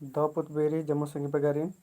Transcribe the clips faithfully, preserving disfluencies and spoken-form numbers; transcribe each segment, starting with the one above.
दव पुत बेरी जम्मो संगी बगारिन।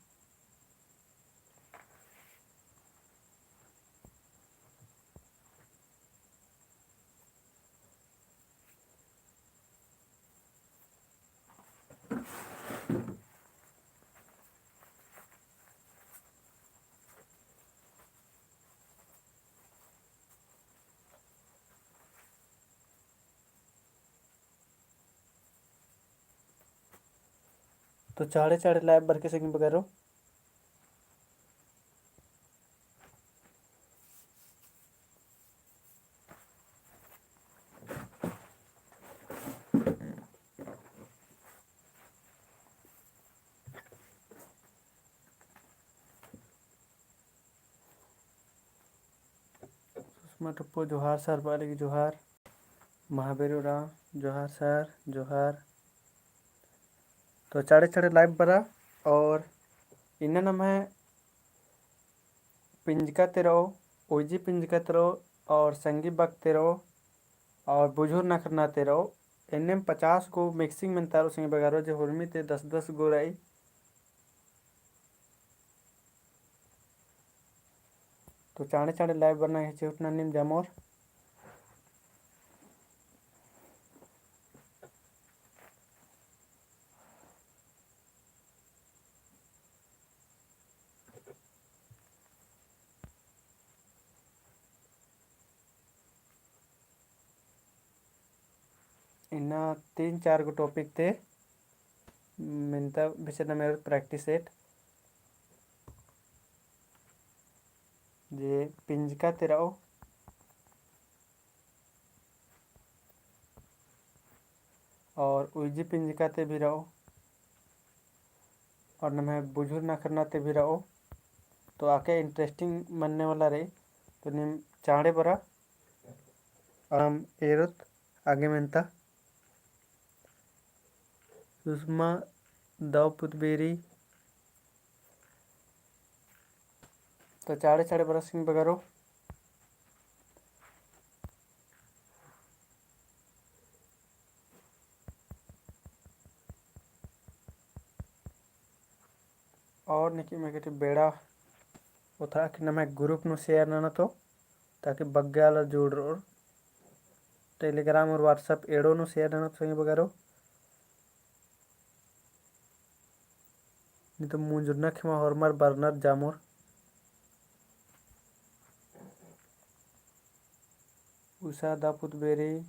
तो चाड़े चाड़े live बरके संगी बगारो। सुषमा टुप्पो जोहार sir, बालिक जोहार। महावीर उराँव जोहार sir, जोहार। तो चाड़े चाड़े live बरा और इन्ना नम्है पिंजका तेरओ, उइजी पिंजका तेरओ और संगी बक तेरओ और बुझुर नखरना तेरओ, एन्नेम पचास गो mixing मेन्तारो संगी बगारो जे हुरमी ते दस दस गो रई। तो चाड़े चाड़े live बरना है चेउटना नीम जामोर। इन्ना तीन चार गो topic ते मेन्ता बेचना मेरो practice set जे पिंजका तेरओ और उइजी पिंजका ते भी रओ और नम्है बुझुर नखरना ते भी रओ। तो आके interesting मन्ने वाला रई। तो नीम चाड़े बरा और नाम एरोत आगे मेन्ता। सुषमा दव पुत बेरी। तो चाड़े चाड़े बरा संगी बगारो। और निकी मेकटी बेड़ा उतरा कि नम्है group नू share नना तो ताकि बग्गे आलर जुड़ रओर। Telegram और WhatsApp एड़ो नू share नना तो संगी बगारो। नी तो मुंजुरना खेमा होरमर बरनर जामोर। उषा दव पुत बेरी,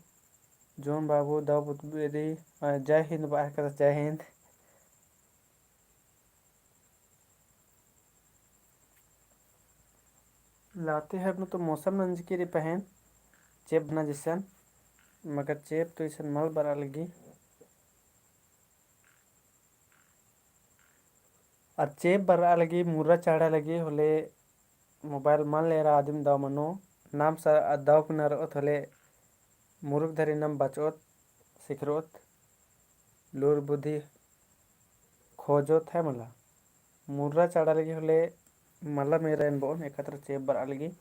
जॉन बाबू दव पुत बेरी, अ, जय हिंद बआ कदस, जय हिंद। लातेहार नू तो मौसम नंजकी रई पहें, चेंप बरना जैसन, मगर चेंप तो इसन मल बरआ लगी। अर चेंप बरआ लगी, मुर्रा चाड़ा लगी होले mobile मल एरा आदिम दव मनो, नाम स-, दव कुना रओत होले मुरुख धरी नाम बचओत, सिखरओत, लूर बुद्धि खोजओत है मला। मुर्रा चाड़ा लगी होले मला मेरा एन बओन, एकातर चेंप बरआ लगी।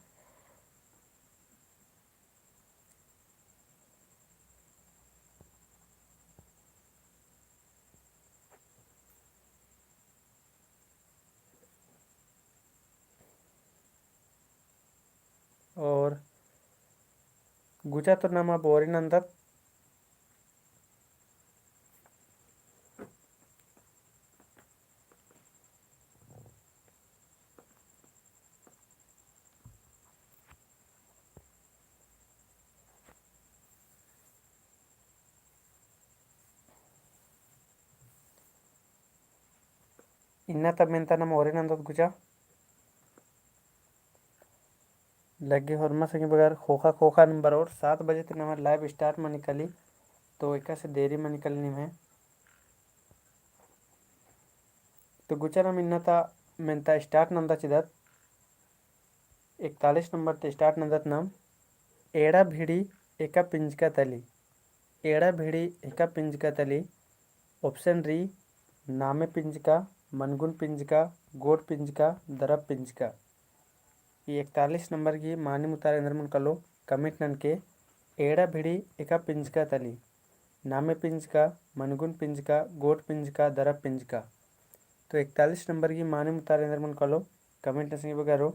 और गुचा तो नाम अब ओरी नन्दत। इन्ना ता मेन्ता नाम ओरी नन्दत गुचा। लग्गी होरमा संगी बगर खोखा खोखा नंबर और सात बजे ती नम्है live start मनी काली, तो एकासे देरी मनी काली निम्है। तो गुचा नाम इन्ना ता मेन्ता start नन्दा चिदत। इकतालीस नंबर ती start नन्दत नाम। एड़ा भिड़ी एका पिंजका तली। एड़ा भिड़ी एका पिंजका तली। Option रई, नामे पिंजका, मनगुन पिंजका, गोट पिंजका, दरब पिंजका। ई इकतालीस नंबर गही मानिम उतारा एन्देर मनो कालो comment ननके। एड़ा भिड़ी एका पिंजका तली। नामे पिंजका, मनगुन पिंजका, गोट पिंजका, दरब पिंजका। तो इकतालीस नंबर गही मानिम उतारा एन्देर मनो कालो, comment नना संगी बगरो।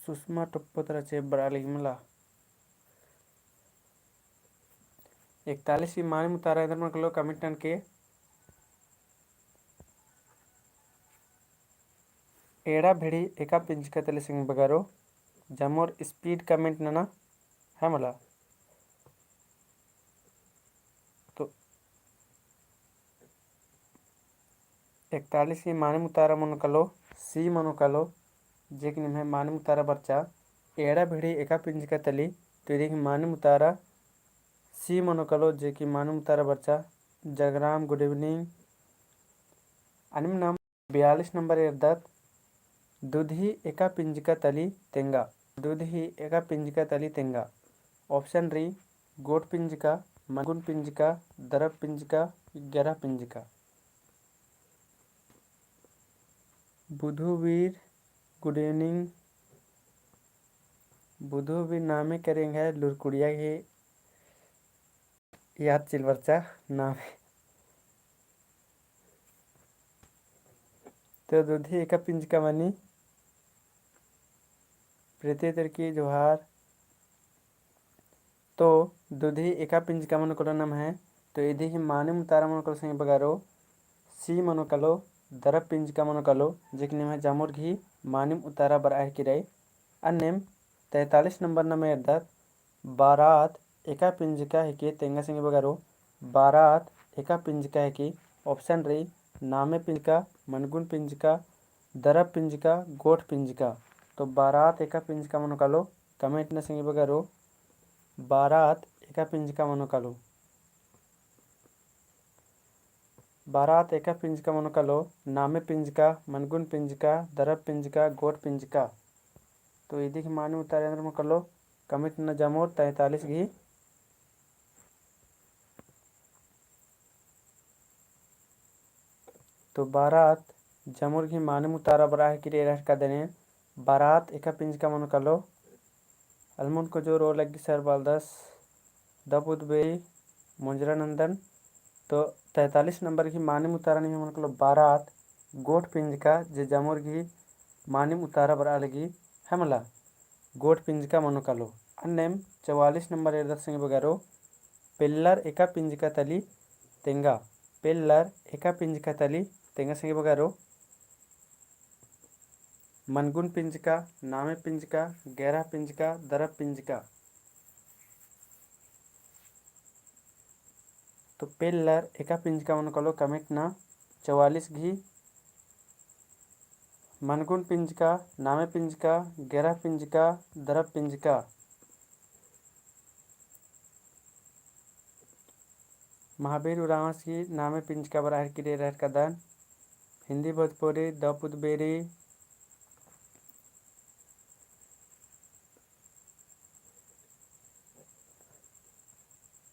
सुषमा टोप्पो तरा चेंप बरआ लगी मला। इकतालीस गही मानिम उतारा एन्देर मनो कालो, comment ननके। एड़ा भेड़ी एका पिंजका तली संगी बगरो, जमोर speed comment नना है मला। तो इकतालीस गही मानिम उतारा मनो कालो, C मनो कालो, जे कि निम्है मानिम उतारा बरचा, एड़ा भेड़ी एका पिंजका तली, तो इदी गही मानिम उतारा C मनो कालो, जे कि मानिम उतारा बरचा। जगराम, good evening। अन्नेम नाम बयालीस नंबर एरदत, दुधी एका पिंजका तली तेंगा। दुधी एका पिंजका तली तेंगा। Option रई, गोट पिंजका, मनगुन पिंजका, दरब पिंजका, गेरा पिंजका। बुधुवीर, good evening। बुधुवीर नामे करेंगे है, लुरकुड़िया के याद चिल बरचा नामे। तो दुधी एका पिंजका मनी, प्रीति तिर्की जोहार। तो दुधी एका पिंजका मनो कालो नम्है, तो इदी गही मानिम उतारा मनो कालो संगी बगरो, C मनो कालो, दरब पिंजका मनो कालो, जे कि निम्है जमोर गही मानिम उतारा बरआ हेकी रई। अन्नेम तैंतालीस नंबर नाम एरदत, बारात एका पिंजका हेकी तेंगा संगी बगरो, बारात एका पिंजका हेकी। Option रई, नामे पिंजका, मनगुन पिंजका, दरब पिंजका, गोट पिंजका। तो बारात एका पिंजका मनो कालो, comment नना संगी बगरो, बारात एका पिंजका मनो कालो। बारात एका पिंजका मनो कालो, नामे पिंजका, मनगुन पिंजका, दरब पिंजका, गोट पिंजका। तो इदी गही मानिम उतारा एन्देर मनो कालो, comment नना जमोर तैंतालीस गही। तो बारात जमोर गही मानिम उतारा बरआ हेकी रई एरा हेरका दने, बारात एका पिंजका मनो कालो। अलमुन कोजोर ओ लग्गी सर बालदस, दपुत बेरी, मुंजरा नंदन। तो तैंतालीस नंबर गही मानिम उतारा निम्है मनो कालो बारात गोट पिंजका, जे जमोर गही मानिम उतारा बरआ लगी है मला, गोट पिंजका मनो कालो। अन्नेम चौवालीस नंबर एरदत संगी बगरो, पेल्लर एका पिंजका तली तेंगा। पेल्लर एका पिंजका तली तेंगा संगी बगरो। मनगुन पिंजका, नामे पिंजका, गेरा पिंजका, दरब पिंजका। तो पेल्लर एका पिंजका मनो कालो comment नना चौवालीस गही। मनगुन पिंजका, नामे पिंजका, गेरा पिंजका, दरब पिंजका। महावीर उराँवस गही नामे पिंजका बरआ हेकी रई एरा हेरका दन। हिंदी भोजपुरी, दपुत बेरी।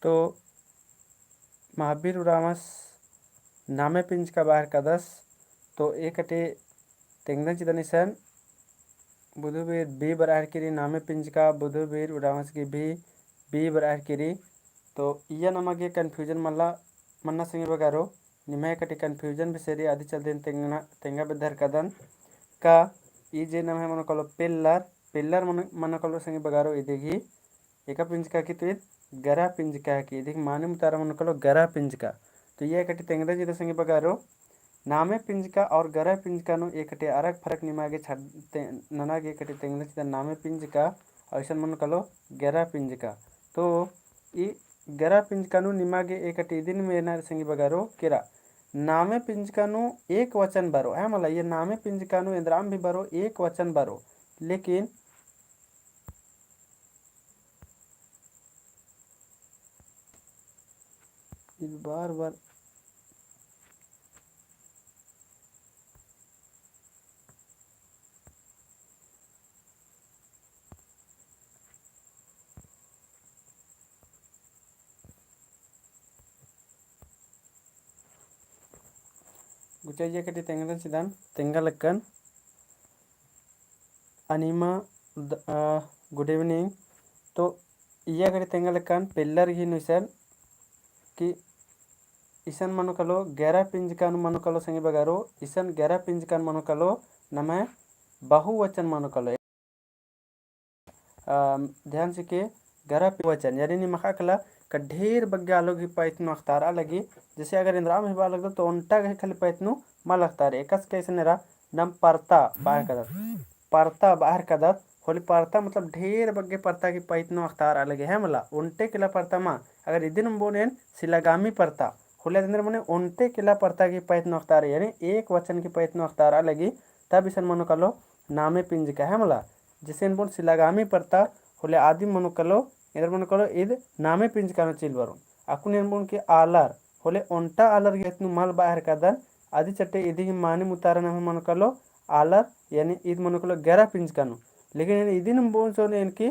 तो महावीर उराँवस नामे पिंजका बरआ हेरकादस, तो एकटे तेंगदन चिदन इसन, बुधुबीर B बरआ हेरकी रई नामे पिंजका, बुधुबीर उराँवस गही भी B बरआ हेरकी रई। तो इया नमा गे confusion मल्ला मन्ना संगी बगारो, निम्है एकटे confusion बेसे रई अदी चलते तेंगना, तेंगा बेद्दा हेरकादन का ई जे नम्है मनो कालो पेल्लर, पेल्लर मनो, मनो कालो संगी बगारो इदी गही एका पिंजका की तो ईद गरा पिंजका की, इदी गही मानिम उतारा मनो कालो गरा पिंजका। तो इया एकटे तेंगदन चिदन संगी बगारो, नामे पिंजका और गरा पिंजका नू एकटे अरक फरक निमा गे छाड़ ते-, नना गे एकटे तेंगदन चिदन नामे पिंजका और इसन मनो कालो गरा पिंजका। तो ई गरा पिंजका नू निमा गे एकटे इदिन मेना संगी बगारो केरा। नामे पिंजका नू एक वचन बरो, है मला, ये नामे पिंजका नू एन्द्राम भी बरो, एक वचन बरो, लेकिन ईद बार बार गुचा इया एकटे तेंगदन चिदन, तेंगा लक्कन। अनिमा द-, अ, good evening। तो इया एकटे तेंगा लक्कन पेल्लर गही नू इसन कि इसन मनो कालो, गैरा पिंजका नू मनो कालो संगी बगरो, इसन गैरा पिंजका नू मनो कालो, नम्है बहुवचन मनो कालो। अ, ध्यान से के गैरा पिंजका वचन, यानी नीम अख़आ काला का ढेर बग्गे आलो गही पैत नू अख़तारआ लगी, जैसे अगर एन्दरा में बआ लगदत तो ओन्टा गही खाली पैत नू मल अख़तारई, एकासे कैसन एरा, नम परता बअर कादत। परता बअर कादत, होले परता मतलब ढेर बग्गे परता गही पैत नू अख़तारआ लगी, है मला, ओन्टे किला परता मा, अगर इदिन बओन एन सिलागामी परता, होले अदिन मने ओन्टे किला परता गही पैत नू अख़तारई, यानी एक वचन गही पैत नू अख़तारआ लगी, तब इसन मनो कालो नामे पिंजका, है मला। जैसे एन बओन सिलागामी परता, होले अदिम मनो कालो, एन्देर मनो कालो ईद नामे पिंजका नू चिल बरओन। अक्कुन एन बओन कि आलर, होले ओन्टा आलर गही पैत नू मल बअर कादन, अदी चट्टे इदी गही मानिम उतारा नम्है मनो कालो आलर, यानी ईद मनो कालो गैरा पिंजका नू। लेकिन एन इदिन बओन चिओन एन कि,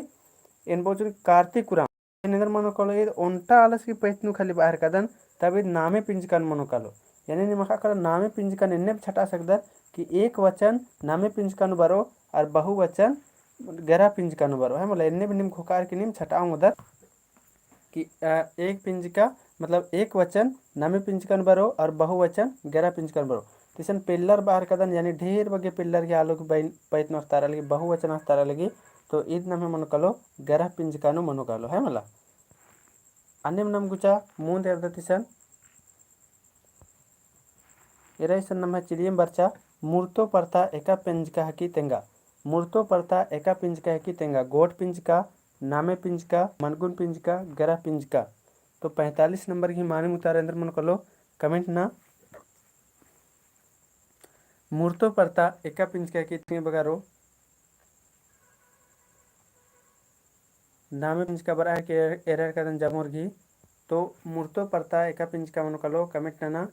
एन बओन चिओन कार्तिक उराँव। एन्देर मनो कालो ईद ओन्टा आलस गही पैत नू खाली बअर कादन, तब ईद नामे पिंजका नू मनो कालो। यानी नीम अख़आ काला नामे पिंजका नू एन्ने भी छटआ सकदर कि एक वचन नामे पिंजका नू बरओ और बहुवचन गैरा पिंजका नू बरओ, है मला, एन्ने भी नीम घोखार की नीम छटआ ओंगदर कि, अ, एक पिंजका, मतलब एक वचन नामे पिंजका नू बरओ और बहुवचन गैरा पिंजका नू बरओ। तो इसन पेल्लर बअर कादन, यानी ढेर बग्गे पेल्लर गही आलो गही पैत नू अख़तारआ लगी, बहुवचन अख़तारआ लगी, तो ईद नम्है मनो कालो गैरा पिंजका नू मनो कालो, है मला। अन्नेम नम गुचा मुन्द एरदत इसन। एरा इसन नम्है चिलियम बरचा, मुर्तो परता एका पिंजका हिकी तेंगा। मुर्तो परता एका पिंजका हिकी तेंगा, गोट पिंजका, नामे पिंजका, मनगुन पिंजका, गैरा पिंजका। तो पैंतालीस नंबर गही मानिम उतारा एन्देर मनो कालो, comment नना। मुर्तो परता एका पिंजका हिकी तेंगा बगरो। नामे पिंजका बरआ हिकी एरा कादन जमुर गही। तो मुर्तो परता एका पिंजका मनो कालो, comment नना।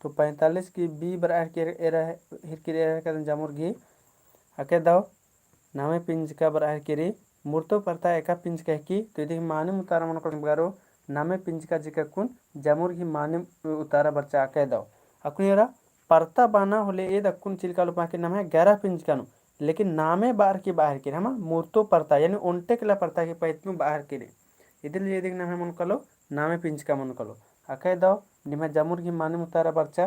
तो पैंतालीस गही B बरआ हिकी एरा, हिकी एरा कादन जमुर गही। अकय दव नामे पिंजका बरआ हिकी रई, मुर्तो परता एका पिंजका हिकी, तो इदी गही मानिम उतारा मनो कालो बगरो, नामे पिंजका जिका अक्कुन जमुर गही मानिम उतारा बरचा अकय दव। अक्कुन एरा परता बअना होले ईद अक्कुन चिल कालो पाके नम्है गैरा पिंजका नू, लेकिन नामे बअर की बअर की, है मला, मुर्तो परता, यानी ओन्टे किला परता गही पैत नू बअर की रई। इदिन ले इदी गही नम्है मनो कालो, नामे पिंजका मनो कालो। अकय दव, निम्है जमुर गही मानिम उतारा बरचा।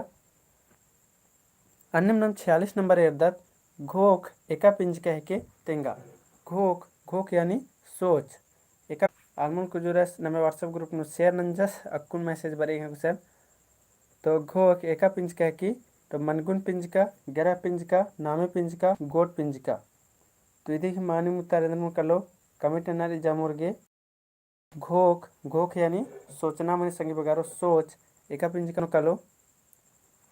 अन्नेम नम छियालीस नंबर एरदत, घोख एका पिंजका हिकी तेंगा। घोख, घोख यानी सोच। एका अलमुन कुजूरस नम्है WhatsApp group नू share नंजस, अक्कुन message बरई एंग्है गुसन। तो घोख एका पिंजका हिकी, तो मनगुन पिंजका, गैरा पिंजका, नामे पिंजका, गोट पिंजका। तो इदी गही मानिम उतारा एन्देर मनो कालो, comment नना रई जमुर गे। घोख, घोख यानी सोचना मनी संगी बगरो, सोच, एका पिंजका मनो कालो।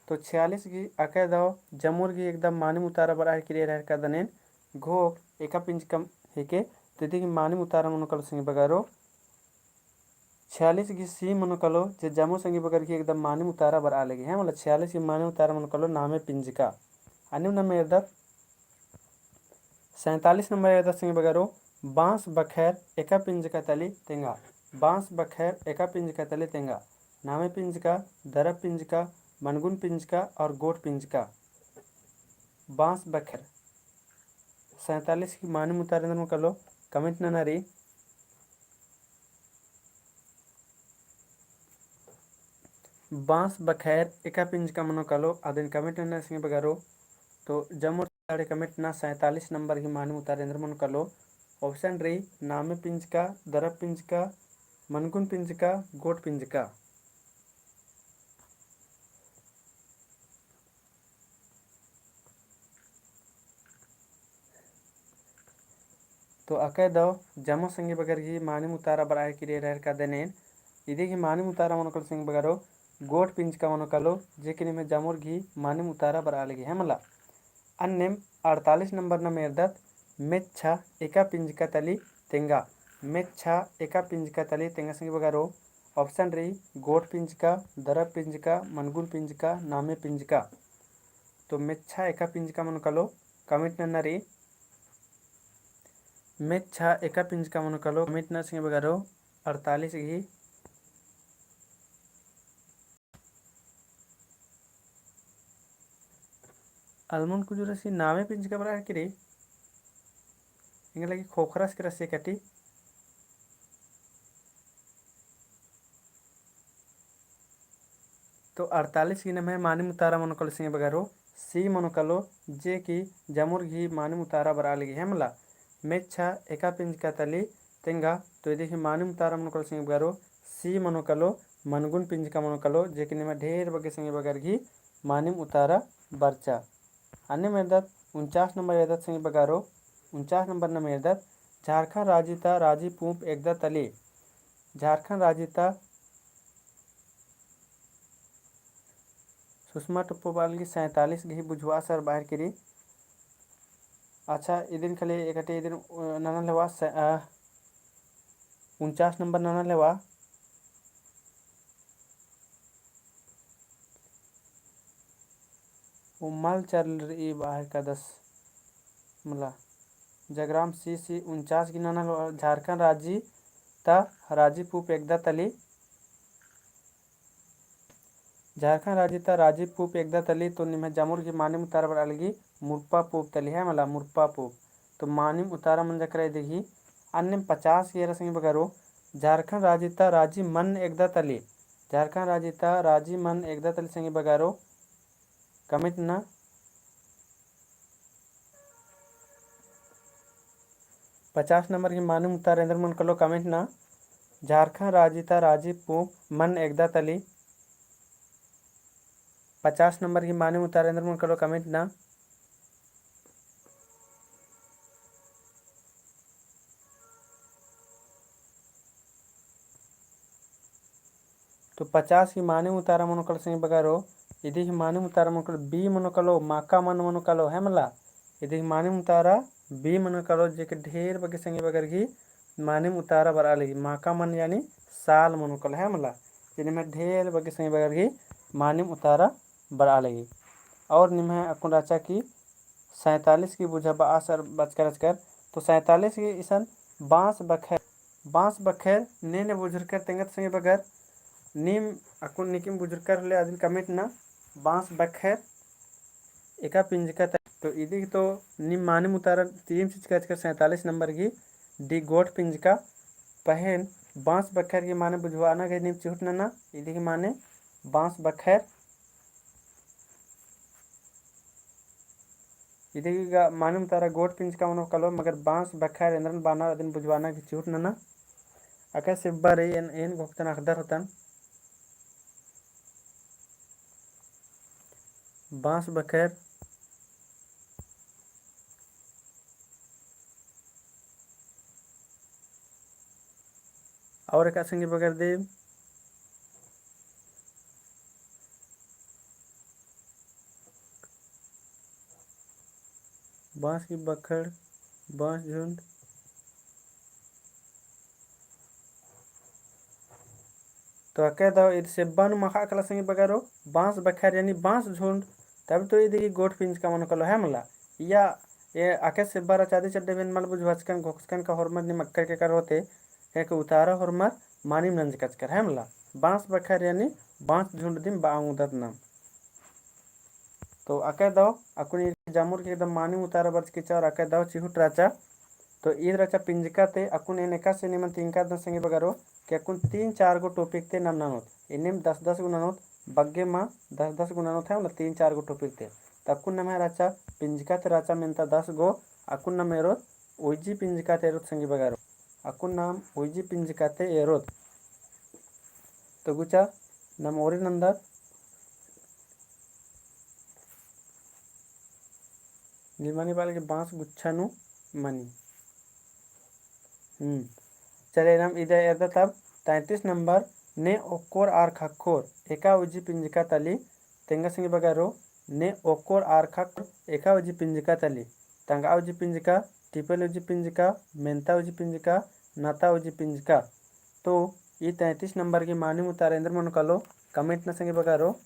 तो छियालीस गही अकय दव जमुर गही एकदम मानिम उतारा बरआ हिकी रई एरा कादन एन, घोख एका पिंजका हिकी, तो इदी गही मानिम उतारा मनो कालो संगी बगरो। छियालीस गही C मनो कालो, जे जमुर संगी बगर गही एकदम मानिम उतारा बरआ लगी, है मला, छियालीस गही मानिम उतारा मनो कालो, नामे पिंजका। अन्नेम नम एरदत सैंतालीस नंबर एरदत संगी बगरो, बांस बखैर एका पिंजका तली तेंगा। बांस बखैर एका पिंजका तली तेंगा। नामे पिंजका, दरब पिंजका, मनगुन पिंजका और गोट पिंजका। बांस बखैर। सैंतालीस गही मानिम उतारा एन्देर मनो कालो, comment नना रई। बांस बखैर एका पिंजका मनो कालो, अदिन comment नना संगी बगरो। तो जमुर आड़े comment नना, सैंतालीस नंबर गही मानिम उतारा एन्देर मनो कालो। Option रई, नामे पिंजका, दरब पिंजका, मनगुन पिंजका, गोट पिंजका। तो अकय दव जमुर संगी बगर गही मानिम उतारा बरआ हिकी रई एरा कादन एन। इदी गही मानिम उतारा मनो कालो संगी बगरो, गोट पिंजका मनो कालो, जे कि निम्है जमुर गही मानिम उतारा बरआ लगी, है मला। अन्नेम अड़तालीस नंबर नम एरदत, मेच्छा एका पिंजका तली तेंगा। मेच्छा एका पिंजका तली तेंगा संगी बगरो। Option रई, गोट पिंजका, दरब पिंजका, मनगुन पिंजका, नामे पिंजका। तो मेच्छा एका पिंजका मनो कालो, comment नना रई। मेच्छा एका पिंजका मनो कालो, comment नना संगी बगरो, अड़तालीस गही। अलमुन कुजूरस ही नामे पिंजका बरआ हिकी रई। एंगा लगी खोखरस केरस ही कटी। अड़तालीस गही नम्है मानिम उतारा मनो कालो संगी बगरो, सी मनो कालो, जे कि जमुर गही मानिम उतारा बरआ लगी है मला। मेच्छा एका पिंजका तली तेंगा, तो इदी गही मानिम उतारा मनो कालो संगी बगरो, सी मनो कालो, मनगुन पिंजका मनो कालो, जे कि निम्है ढेर बग्गे संगी बगर गही मानिम उतारा बरचा। अन्नेम एरदत उनचास नंबर एरदत संगी बगरो, उनचास नंबर नम एरदत, झारखंड राजी ता राजी पूंप एकदा तली। झारखंड राजी ता सुषमा टोप्पो बाल गही सैंतालीस गही बुझवा सर बाहर किरी। अच्छा, इदिन खाली एकटे इदिन, अ, नना लेवा, सै-, अ, उनचास नंबर नना लेवा। ओ मल चल रई बाहर का दस मला। जगराम सी सी उनचास गही नना लेवा, झारखंड राजी ता राजी पूंप एकदा तली। झारखंड राजी ता राजी पूंप एकदा तली, तो निम्है जमुर गही मानिम उतारा बरआ लगी मुरपा पूंप तली है मला, मुरपा पूंप। तो मानिम उतारा मंजा केरा इदी गही। अन्नेम पचास गही एरा संगी बगरो, झारखंड राजी ता राजी मन एकदा तली। झारखंड राजी ता राजी मन एकदा तली संगी बगरो। Comment नना। पचास नंबर गही मानिम उतारा एन्देर मनो कालो comment नना। झारखंड राजी ता राजी पूंप मन एकदा तली। पचास नंबर गही मानिम उतारा एन्देर मनो कालो comment नना। तो पचास गही मानिम उतारा मनो कालो संगी बगर हो, इदी गही मानिम उतारा मनो कालो, B मनो कालो, माका मन मनो कालो, है मला। इदी गही मानिम उतारा B मनो कालो, जे कि ढेर बग्गे संगी बगर गही मानिम उतारा बरआ लगी, माका मन यानी साल मनो कालो, है मला। जे निम्है ढेर बग्गे संगी बगर गही मानिम उतारा बरआ लगी। और निम्है अक्कुन रहचा कि सैंतालीस गही बुझा बआ सर बचकर रहचकर, तो सैंतालीस गही इसन बांस बखैर, बांस बखैर ने ने बुझुरकर तेंगत संगी बगर, नीम अक्कुन निकिम बुझुरकर होले अदिन comment नना, बांस बखैर एका पिंजका तली। तो इदी तो नीम मानिम उतारा तीन चीज का रहचकर सैंतालीस नंबर गही D गोट पिंजका, पहें बांस बखैर गही माने बुझवाना गही नीम चिहुट नना, इदी गही माने बांस बखैर। इदी गही मानिम उतारा गोट पिंजका मनो कालो, मगर बांस बखैर एन्दरन बअनर अदिन बुझवाना गही चिहुट नना। अकय सेब्बा रई एन, एन घोखतन अख़दर होतन। बांस बखैर। और एका संगी बगर दे बांस गही बखैर, बांस झुंड। तो अकय दव ईद सेब्बा नू मखा कला संगी बगर हो, बांस बखैर यानी बांस झुंड, तब तो इदी गही गोट पिंजका मनो कालो है मला। या ए अकय सेब्बा रहचा अदी चड्डे बेन मल बुझवाचकन घोखचकन का होरमर नीम अक्कर के कर होते, कहे कि उतारा होरमर मानिम नंजकचकर है मला। बांस बखैर यानी बांस झुंड दिम बआ ओंगदत नाम। तो अकय दव अक्कुन ई जामुर के एकदम मानिम उतारा बरचकी रहचा और अकय दव चिहुट रहचा। तो ईद रहचा पिंजका ते अक्कुन एन एकासे निमन तिंका दन संगी बगर हो कि अक्कुन तीन चार गो topic ते नाम ननोत। एन्नेम दस दस गो ननोत, बग्गे मा दस दस गो ननोत है, मतलब तीन चार गो topic ते। तो अक्कुन नम्है रहचा पिंजका ते रहचा मेन्ता दस गो, अक्कुन नाम एरोत उइजी पिंजका ते एरोत संगी बगर हो। अक्कुन नाम उइजी पिंजका ते एरोत। तो गुचा नाम ओरी नन्दर नीम मनी बाल के बांस गुच्छा नू मनी। हम्म। चले नाम इदा एरदत अब तैंतीस नंबर, ने ओक्कोर आर खक्खोर एका उइजी पिंजका तली, तेंगा संगी बगर हो, ने ओक्कोर आर खक्खोर एका उइजी पिंजका तली। तंगआ उइजी पिंजका, टिपेल उइजी पिंजका, मेन्ता उइजी पिंजका, नता उइजी पिंजका। तो ई तैंतीस नंबर गही मानिम उतारा एन्दर मनो कालो, comment नना संगी बगर हो।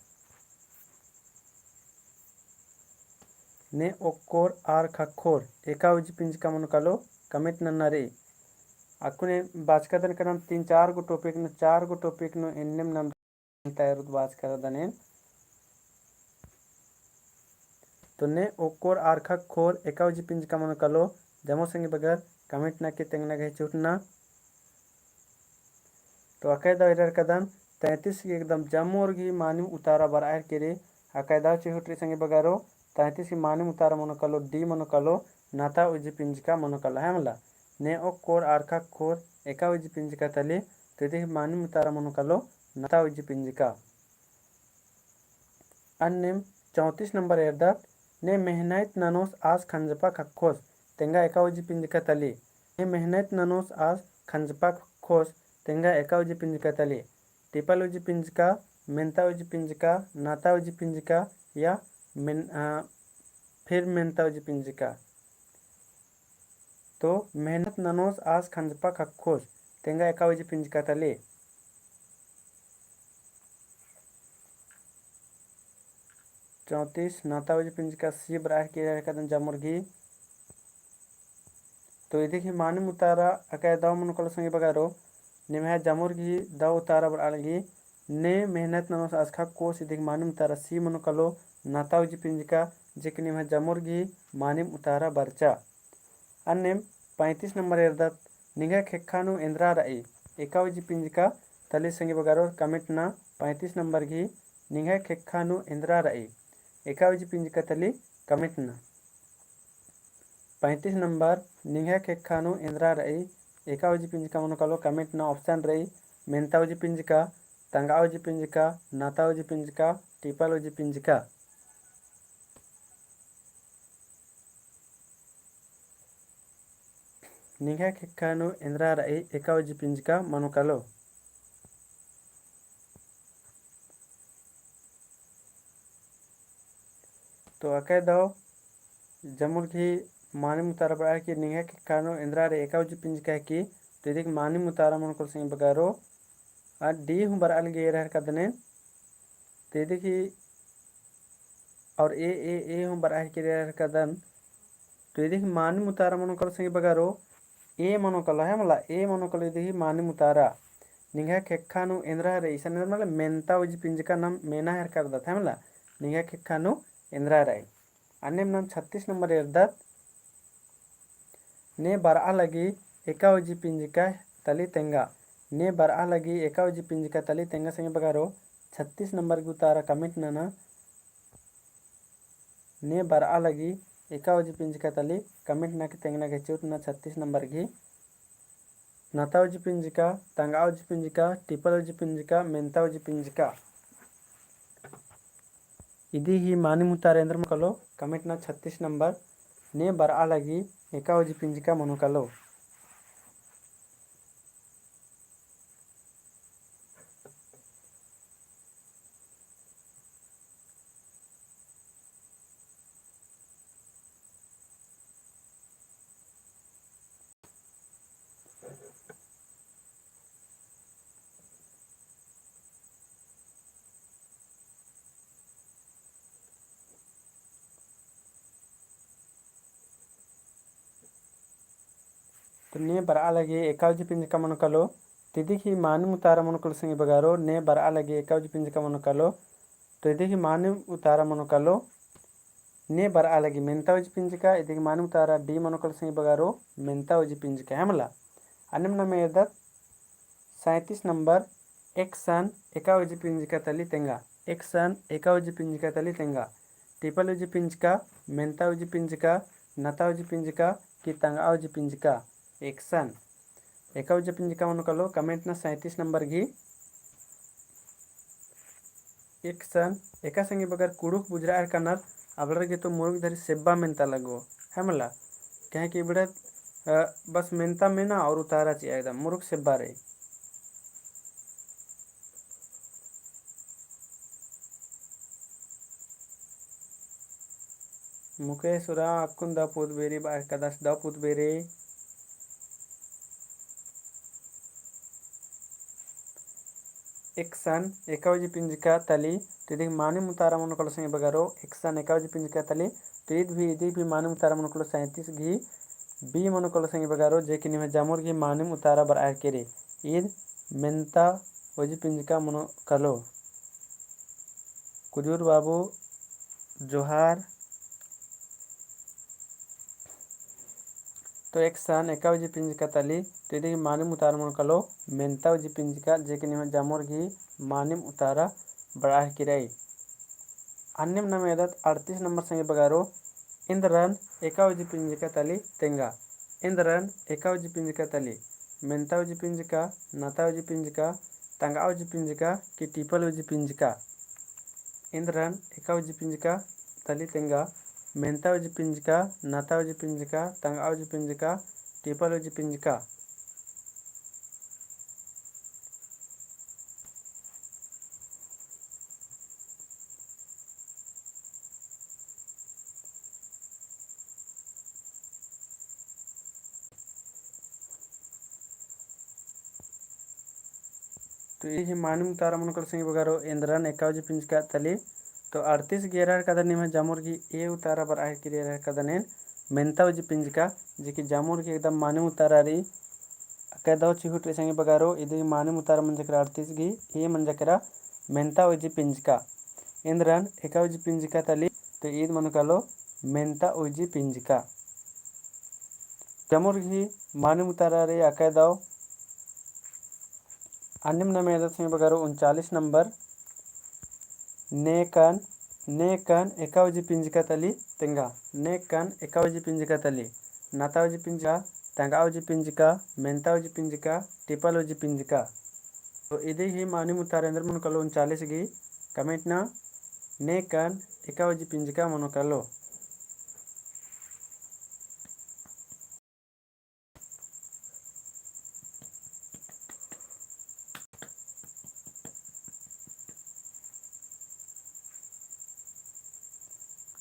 ने ओक्कोर आर खक्खोर एका उइजी पिंजका मनो कालो, comment नन्ना रई। अक्कुन एन बाचका दन का नाम तीन चार गो topic नू, चार गो topic नू एन्नेम नाम तैयार उत बाचका दन एन। तो ने ओक्कोर आर खक्खोर एका उइजी पिंजका मनो कालो, जमो संगी बगर comment नना की तेंगना गही चिहुट नना। तो अकय दव एरर का दन तैंतीस गही एकदम जम्मोर गही मानिम उतारा बरआ हेलरकी रई। अकय दव चिहुट रई संगी बगरो, तैंतीस गही मानिम उतारा मनो कालो, D मनो कालो, नता उजी पिंजका मनो कालो, है मला। ने ओक्कोर आर ख़क्खोर एका उजी पिंजका तली, तो इदी गही मानिम उतारा मनो कालो, नता उजी पिंजका। अन्नेम चौंतीस नंबर एरदत, ने मेहनत ननोस आस खंजपा ख़क्खोस, तेंगा एका उजी पिंजका तली। ने मेहनत ननोस आस खंजपा ख़क्खोस, तेंगा एका उजी पिंजका तली। टिपल उजी पिंजका, मेन्ता उजी पिंजका, नता उजी पिंजका या मेन-, अ, फिर मेन्ता उजी पिंजका। तो मेहनत ननोस आस खंजपा ख़क्खोस, तेंगा एका उजी पिंजका तली। चौंतीस, नता उजी पिंजका C बरआ हेलरकी रई एरकदन जम्मोर गही। तो इदी गही मानिम उतारा अकय दव मनो कालो संगी बगरो, निम्है जम्मोर गही दव उतारा बरआ लगी। ने मेहनत ननोस आस ख़क्खोस, इदी गही मानिम उतारा C मनो कालो, नता उजी पिंजका, जे कि निम्है जम्मोर गही मानिम उतारा बरचा। अन्नेम पैंतीस नंबर एरदत, निंग्है ख़ेक्खा नू एन्दरा रई, एका उजी पिंजका तली संगी बगरो comment नना। पैंतीस नंबर गही, निंग्है ख़ेक्खा नू एन्दरा रई, एका उजी पिंजका तली comment नना। पैंतीस नंबर, निंग्है ख़ेक्खा नू एन्दरा रई, एका उजी पिंजका मनो कालो comment नना। Option रई, मेन्ता उजी पिंजका, तंगआ उजी पिंजका, नता उजी पिंजका, टिपल उजी पिंजका। निंग्है ख़ेक्खा नू एन्दरा रई, एका उजी पिंजका मनो कालो। तो अकय दव जम्मोर गही मानिम उतारा बरआ हेलरकी, निंग्है ख़ेक्खा नू एन्दरा रई, एका उजी पिंजका हेलरकी। तो इदी गही मानिम उतारा मनो कालो संगी बगरो, आ D हूँ बरआ लगी एरा हेलरकदन। तो इदी गही और A, A, A हूँ बरआ हेलरकी एरा हेलरकदन। तो इदी गही मानिम उतारा मनो कालो संगी बगरो, A मनो कालो, है मला, A मनो कालो इदी गही मानिम उतारा। निंग्है ख़ेक्खा नू एन्दरा रई, इसन मतलब मेन्ता उजी पिंजका नाम मेना हेलरकदत, है मला, निंग्है ख़ेक्खा नू एन्दरा रई। अन्नेम नाम छत्तीस नंबर एरदत, ने बरआ लगी एका उजी पिंजका तली तेंगा। ने बरआ लगी एका उजी पिंजका तली तेंगा संगी बगरो, छत्तीस नंबर गही उतारा comment नना। ने बरआ लगी एका उजी पिंजका तली comment नना की तेंगना गही चिहुट नना। छत्तीस नंबर गही नता उजी पिंजका, तंगआ उजी पिंजका, टिपल उजी पिंजका, मेन्ता उजी पिंजका। इदी गही मानिम उतारा एन्दरा मनो कालो comment नना। छत्तीस नंबर, ने बरआ लगी एका उजी पिंजका मनो कालो। तो ने बरआ लगी एका उजी पिंजका मनो कालो, तो इदी गही मानिम उतारा मनो कालो संगी बगरो, ने बरआ लगी एका उजी पिंजका मनो कालो, तो इदी गही मानिम उतारा मनो कालो, ने बरआ लगी मेन्ता उजी पिंजका, इदी गही मानिम उतारा D मनो कालो संगी बगरो, मेन्ता उजी पिंजका है मला। अन्नेम नाम एरदत सैंतीस नंबर, एकसन एका उजी पिंजका तली तेंगा, एकसन एका उजी पिंजका तली तेंगा, टिपल उजी पिंजका, मेन्ता उजी पिंजका, नता उजी पिंजका, कि तंगआ उजी पिंजका, एकसन एका उजी पिंजका मनो कालो, comment नना सैंतीस नंबर गही। एकसन एका संगी बगर कुँड़ुख़ बुझुरआ हेलरकनर, अबड़र गे तो मुरुख धरी सेब्बा मेन्ता लगो, है मला? काहे कि इबड़ा, अ, बस मेन्ता मेना और उतारा चिआ एकदम मुरुख सेब्बा रई। मुकेश उराँव अक्कुन दव पुदबेरी बअर कदस दव पुदबेरी। एकसन एका उजी पिंजका तली, तो इदी गही मानिम उतारा मनो कालो संगी बगरो, एकसन एका उजी पिंजका तली, तो ईद भी, इदी भी मानिम उतारा मनो कालो सैंतीस गही B मनो कालो संगी बगरो, जे कि निम्है जमुर गही मानिम उतारा बरआ केरे। ईद मेन्ता उजी पिंजका मनो कालो। कुजूर बाबू जोहार। तो एकसन एका उजी पिंजका तली, तो इदी गही मानिम उतारा मनो कालो मेन्ता उजी पिंजका, जे कि निम्है जामोर गही मानिम उतारा बरआ हेलरकी रई। अन्नेम नाम एरदत अड़तीस नंबर संगी बगरो, एन्दरन एका उजी पिंजका तली तेंगा। एन्दरन एका उजी पिंजका तली, मेन्ता उजी पिंजका, नता उजी पिंजका, तंगआ उजी पिंजका कि टिपल उजी पिंजका। एन्दरन एका उजी पिंजका तली तेंगा, मेन्ता उजी पिंजका, नता उजी पिंजका, तंगआ उजी पिंजका, टिपल उजी पिंजका। तो इदी गही मानिम उतारा मनो कालो संगी बगरो, एन्दरन एका उजी पिंजका तली। तो अड़तीस गही एरा हेलरकदन निम्है जामोर गही ए उतारा बरआ हेलरकी रई, एरा हेलरकदन एन मेन्ता उजी पिंजका, जे कि जामोर गही एकदम मानिम उतारा रई। अकय दव चिहुट रई संगी बगरो, इदी गही मानिम उतारा मंजा केरा अड़तीस गही, ए मंजा केरा मेन्ता उजी पिंजका। एन्दरन एका उजी पिंजका तली, तो ईद मनो कालो मेन्ता उजी पिंजका। जामोर गही मानिम उतारा रई अकय दव। अन्नेम नाम एरदत संगी बगरो उनचालीस नंबर। नेकन, नेकन एका उजी पिंजका तली तेंगा। नेकन एका उजी पिंजका तली, नता उजी पिंजका, तंगआ उजी पिंजका, मेन्ता उजी पिंजका, टिपल उजी पिंजका। तो इदी गही मानिम उतारा एन्दर मनो कालो उनचालीस गही comment नना। नेकन एका उजी पिंजका मनो कालो।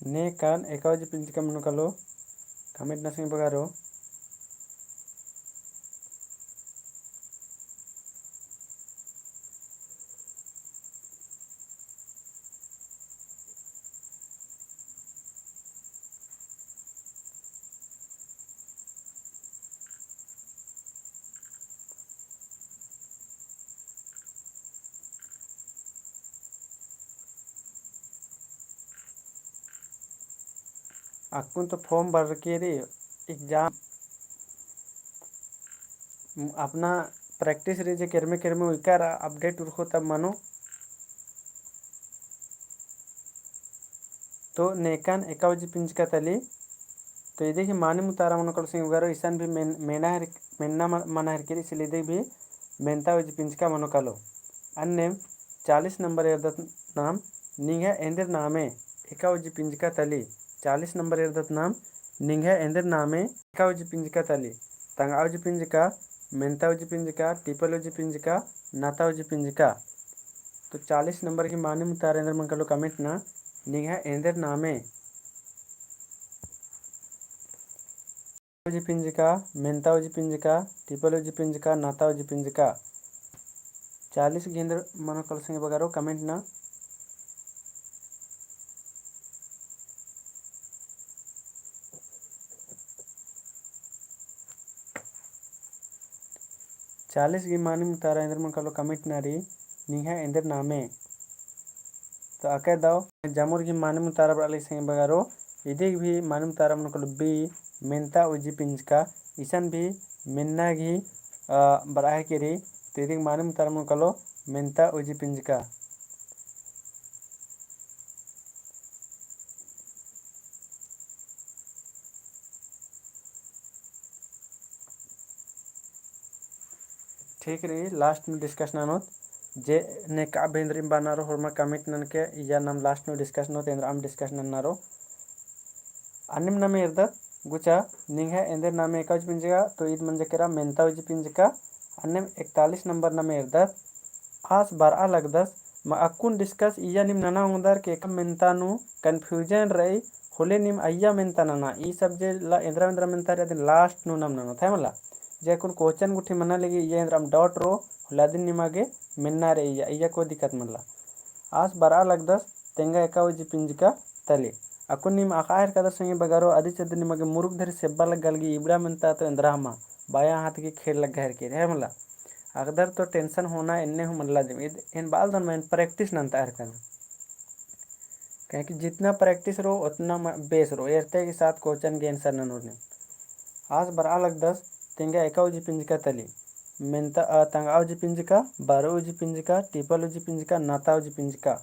नेकन एका उजी पिंजका मनो कालो, comment नना संगी बगरो। अक्कुन तो form भरकी रई, exam अपना practice रई जे केरमे केरमे उइकर update उरखो तब मनो। तो नेकन एका उजी पिंजका तली, तो इदी गही मानिम उतारा मनो कालो संगी बगरो, इसन भी मेन-, मेना हेर-, मेन्ना म-, मना हेलरकी रई, इसलिए इदी भी मेन्ता उजी पिंजका मनो कालो। अन्नेम चालीस नंबर एरदत नाम निंग्है एन्देर नामे एका उजी पिंजका तली। चालीस नंबर एरदत नाम निंग्है एन्देर नामे एका उजी पिंजका तली। तंगआ उजी पिंजका, मेन्ता उजी पिंजका, टिपल उजी पिंजका, नता उजी पिंजका। तो चालीस नंबर गही मानिम उतारा एन्देर मनो कालो comment नना, निंग्है एन्देर नामे। उजी पिंजका, मेन्ता उजी पिंजका, टिपल उजी पिंजका, नता उजी पिंजका। चालीस गही एन्देर मनो कालो संगी बगरो comment नना। चालीस गही मानिम उतारा एन्देर मनो कालो comment नना रई, निंग्है एन्देर नामे। तो अकय दव जामोर गही मानिम उतारा बरआ लगी संगी बगरो, इदी गही भी मानिम उतारा मनो कालो B, मेन्ता उजी पिंजका, इसन भी मेन्ना गही, अ, बरआ हेलरकी रई, तो इदी गही मानिम उतारा मनो कालो मेन्ता उजी पिंजका। ठीक रई, last नू discuss ननोत, जे नेका भेंदरिम बअनर होरमा comment ननके, इया नाम last नू discuss ननोत, एन्दरम discuss नन्नर। अन्नेम नामे एरदत गुचा, निंग्है एन्देर नामे एका उजी पिंजका, तो ईद मंजा केरा मेन्ता उजी पिंजका। अन्नेम इकतालीस नंबर नामे एरदत, आस बरआ लगदस, मा अक्कुन discuss इया नीम नना ओंगदर के एका मेन्ता नू confusion रई, होले नीम अइया मेन्ता नना, ई सब जे ला एन्दरा एन्दरा मेन्ता रई अदिन last नू नाम ननोत है मला। जे अक्कुन question गुट्ठी मना लगी इया एन्दरम doubt रओ, होले अदिन निमा गे मेन्ना रई इया, इया कोई दिक्कत मल्ला। आस बरआ लगदस तेंगा एका उजी पिंजका तली। अक्कुन नीम अख़आ हेलरकदर संगी बगरो अदी चद्दर निमा गे मुरुख धरी सेब्बा लग्गा लगी इबड़ा मेन्ता तो एन्दरा हमा, बायाँ हाथ गे खेल लग्गा हेलरकी रई है मला। अख़दर तो tension होना एन्ने हूँ मल्ला दिम। ईद एन बआलदन मा एन practice नन्ता हेलरकदन। काहे कि जितना practice रओ, उतना म-, बेस रओ। एरते के साथ question के answer ननोर नीम। आस बरआ लगदस तेंगा एका उजी पिंजका तली। मेन्ता, अ, तंगआ उजी पिंजका, बरऊ उजी पिंजका, टिपल उजी पिंजका, नता उजी पिंजका।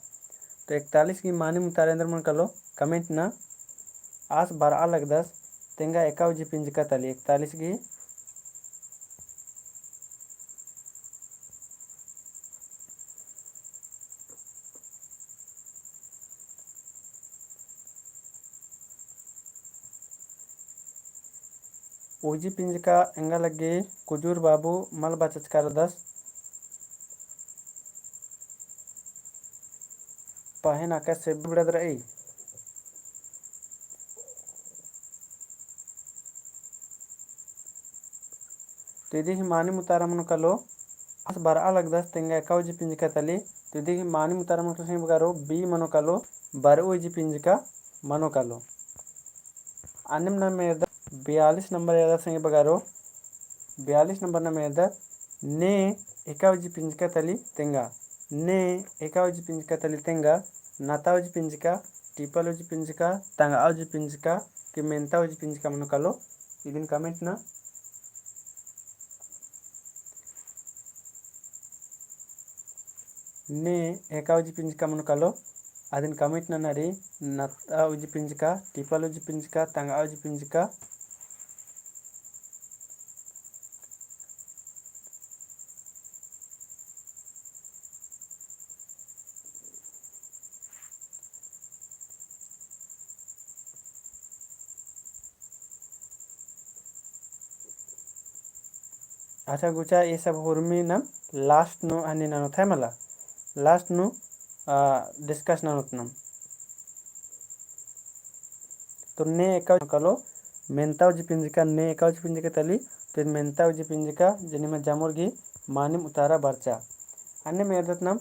तो एकतालीस गही मानिम उतारा एन्देर मनो कालो, comment ना। आस बरआ लगदस तेंगा एका उजी पिंजका तली। एकतालीस गही उजी पिंजका एंगा लग्गी कुजूर बाबू मल बचचका रअदस। पहें नाका से बिड़द रई। तो इदी ही मानिम उतारा मनो कालो, आस बरआ लगदस तेंगा एका उजी पिंजका तली। तो इदी ही मानिम उतारा मनो कालो संगी बगारो, B मनो कालो, बरऊ उजी पिंजका मनो कालो। अन्नेम नाम एरदत बयालीस नंबर एरदत संगी बगारो, बयालीस नंबर नाम एरदत ने एका उजी पिंजका तली तेंगा। ने एका उजी पिंजका तली तेंगा, नता उजी पिंजका, टिपल उजी पिंजका, तंगआ उजी पिंजका, कि मेन्ता उजी पिंजका मनो कालो, इदिन comment ना। ने एका उजी पिंजका मनो कालो, अदिन comment नना रई, नता उजी पिंजका, टिपल उजी पिंजका, तंगआ उजी पिंजका। अच्छा गुचा, ई सब हुरमी नाम last नू हनी ननोत है मला, last नू, आ, discuss ननोत नाम। तो ने एका कालो, मेन्ता उजी पिंजका, ने एका उजी पिंजका तली, तो मेन्ता उजी पिंजका, जे निम्है जमुर गही मानिम उतारा बरचा। अन्नेम एरदत नाम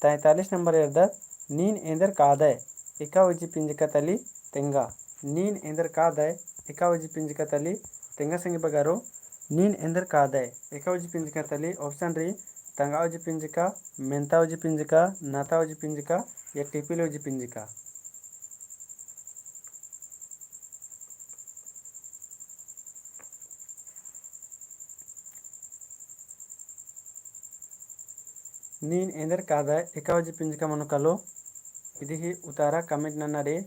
तैंतालीस नंबर एरदत, नीन एन्देर कादय, एका उजी पिंजका तली तेंगा। नीन एन्देर कादय, एका उजी पिंजका तली तेंगा संगी बगारो। नीन एन्देर कादय, एका उजी पिंजका तली option रई, तंगआ उजी पिंजका, मेन्ता उजी पिंजका, नता उजी पिंजका, या टिपिल उजी पिंजका। नीन एन्देर कादय एका उजी पिंजका मनो कालो, इदी ही उतारा comment नना रई।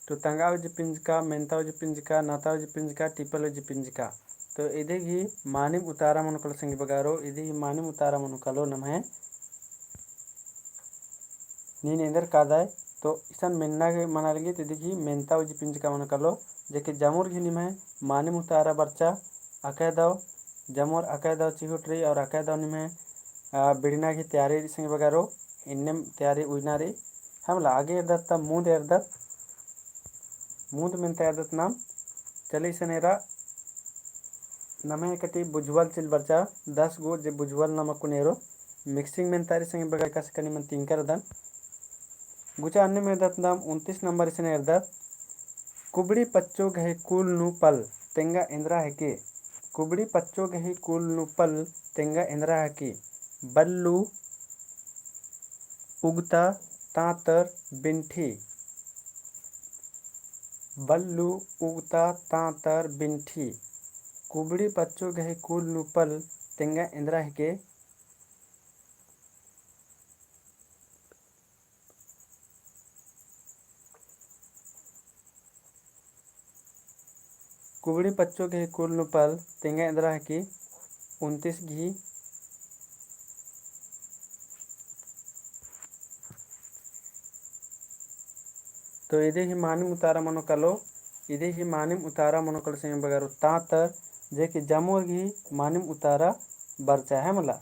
तो तंगआ उजी पिंजका, मेन्ता उजी पिंजका, नता उजी पिंजका, टिपल उजी पिंजका। तो इदी ही मानिम उतारा मनो कालो संगी बगारो, इदी ही मानिम उतारा मनो कालो नम्है नीन एन्देर कादय, तो इसन मेन्ना गे मना लगी, तो इदी ही मेन्ता उजी पिंजका मनो कालो, जे कि जमुर गही निम्है मानिम उतारा बरचा, अकय दव, जमुर अकय दव चिहुट रई और अकय दव निम्है, आ, बिड़ना गही तैयारी रई संगी बगारो, इन्नेम तैयारी उइना रई, है मला। आगे एरदत ता मुन्द एरदत, मुन्द मेन्ता एरदत नाम, चले इसन एरा नम्है कटी बुझुवल चिल बरचा, दस गो जे बुझुवल नाम अक्कुन एरो, mixing मेन्ता रई संगी बगारो, एकासे का निमन तिंकर दन। गुचा अन्नेम एरदत नाम उनतीस नंबर इसन एरदत, कुबड़ी पच्चो गही कुल नू पल तेंगा एन्दरा हेके। कुबड़ी पच्चो गही कुल नू पल तेंगा एन्दरा हेके। बल्लू, उगता, तांतर, बिन्ठी। बल्लू, उगता, तांतर, बिन्ठी। कुबड़ी पच्चो गही कुल नू पल तेंगा एन्दरा हेके। कुबड़ी पच्चो गही कुल नू पल तेंगा एन्दरा हेके। उनतीस गही। तो इदी ही मानिम उतारा मनो कालो, इदी ही मानिम उतारा मनो कालो संगी बगारो तांतर, जे कि जमुर गही मानिम उतारा बरचा है मला।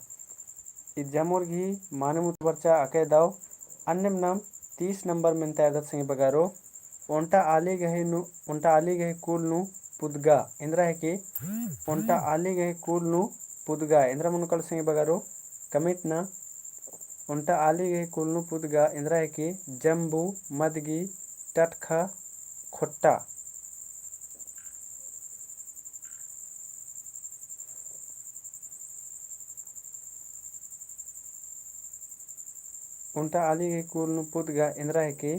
ई जमुर गही मानिम उतारा बरचा अकय दव। अन्नेम नाम तीस नंबर मेन्ता एरदत संगी बगारो, ओन्टा आली गही नू, ओन्टा आली गही कुल नू पुदगा एन्दरा हेके। ओन्टा आली गही कुल नू पुदगा एन्दरा मनो कालो संगी बगारो, comment ना। ओन्टा आली गही कुल नू पुदगा एन्दरा हेके। जम्बू, मदगी, टटखा, खोट्टा। ओन्टा आली गही कुल नू पुदगा एन्दरा हेके।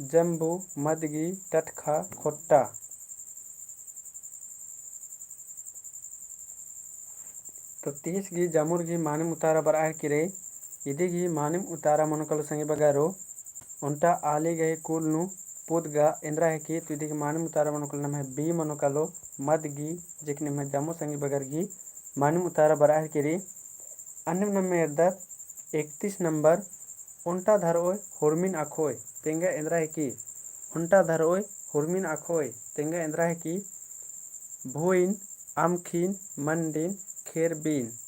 जम्बू, मदगी, टटखा, खोट्टा। तो तीस गही जामुर गही मानिम उतारा बरआ हेलरकी रई। इदी गही मानिम उतारा मनो कालो संगी बगरो, ओन्टा आली गही कुल नू पुदगा एन्दरा हेलरकी। तो इदी गही मानिम उतारा मनो कालो नम्है B मनो कालो, मदगी, जे कि निम्है जामो संगी बगर गही मानिम उतारा बरआ हेलरकी रई। अन्नेम नम्है एरदत इकतीस नंबर, ओन्टा धरओय हुरमिन अख़ोय, तेंगा एन्दरा हेलरकी। ओन्टा धरओय हुरमिन अख़ोय, तेंगा एन्दरा हेलरकी। भोइन, अमखिन, मंडिन, खेरबीन।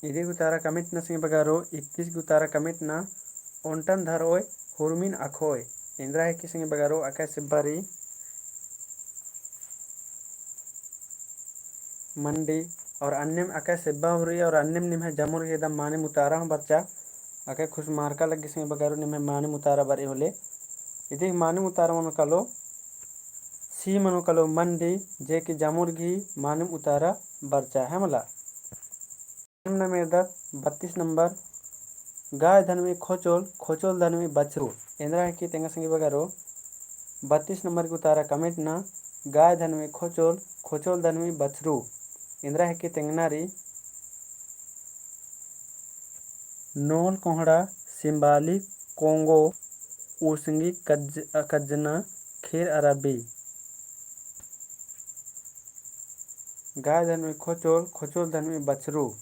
इदी गही उतारा comment नना संगी बगरो, इकतीस गही उतारा comment नना, ओन्टन धरओय हुरमिन अख़ोय। एन्दरा हेलरकी संगी बगरो, अकय सेब्बा रई मंडी, और अन्नेम अकय सेब्बा हूँ रई, और अन्नेम निम्है जामुर गही एकदम मानिम उतारा हूँ बरचा। अकय खुस मार्का लग्गी संगी बगरो निम्है मानिम उतारा बरई होले। इदी गही मानिम उतारा मनो कालो, C मनो कालो मंडी, जे कि जामुर गही मानिम उतारा बरचा है मला। नम्है एरदत बत्तीस नंबर, गाय धनुई खोचोल, खोचोल धनुई बछरू। एन्दरा हेलरकी तेंगा संगी बगरो, बत्तीस नंबर गही उतारा comment नना, गाय धनुई खोचोल, खोचोल धनुई बछरू। एन्दरा हेलरकी तेंगना रई, नोल कोंहड़ा, सिम्बाली कोंगो, उसंगी कज-, कजना, खेर अरा बी। गाय धनुई खोचोल, खोचोल धनुई बछरू।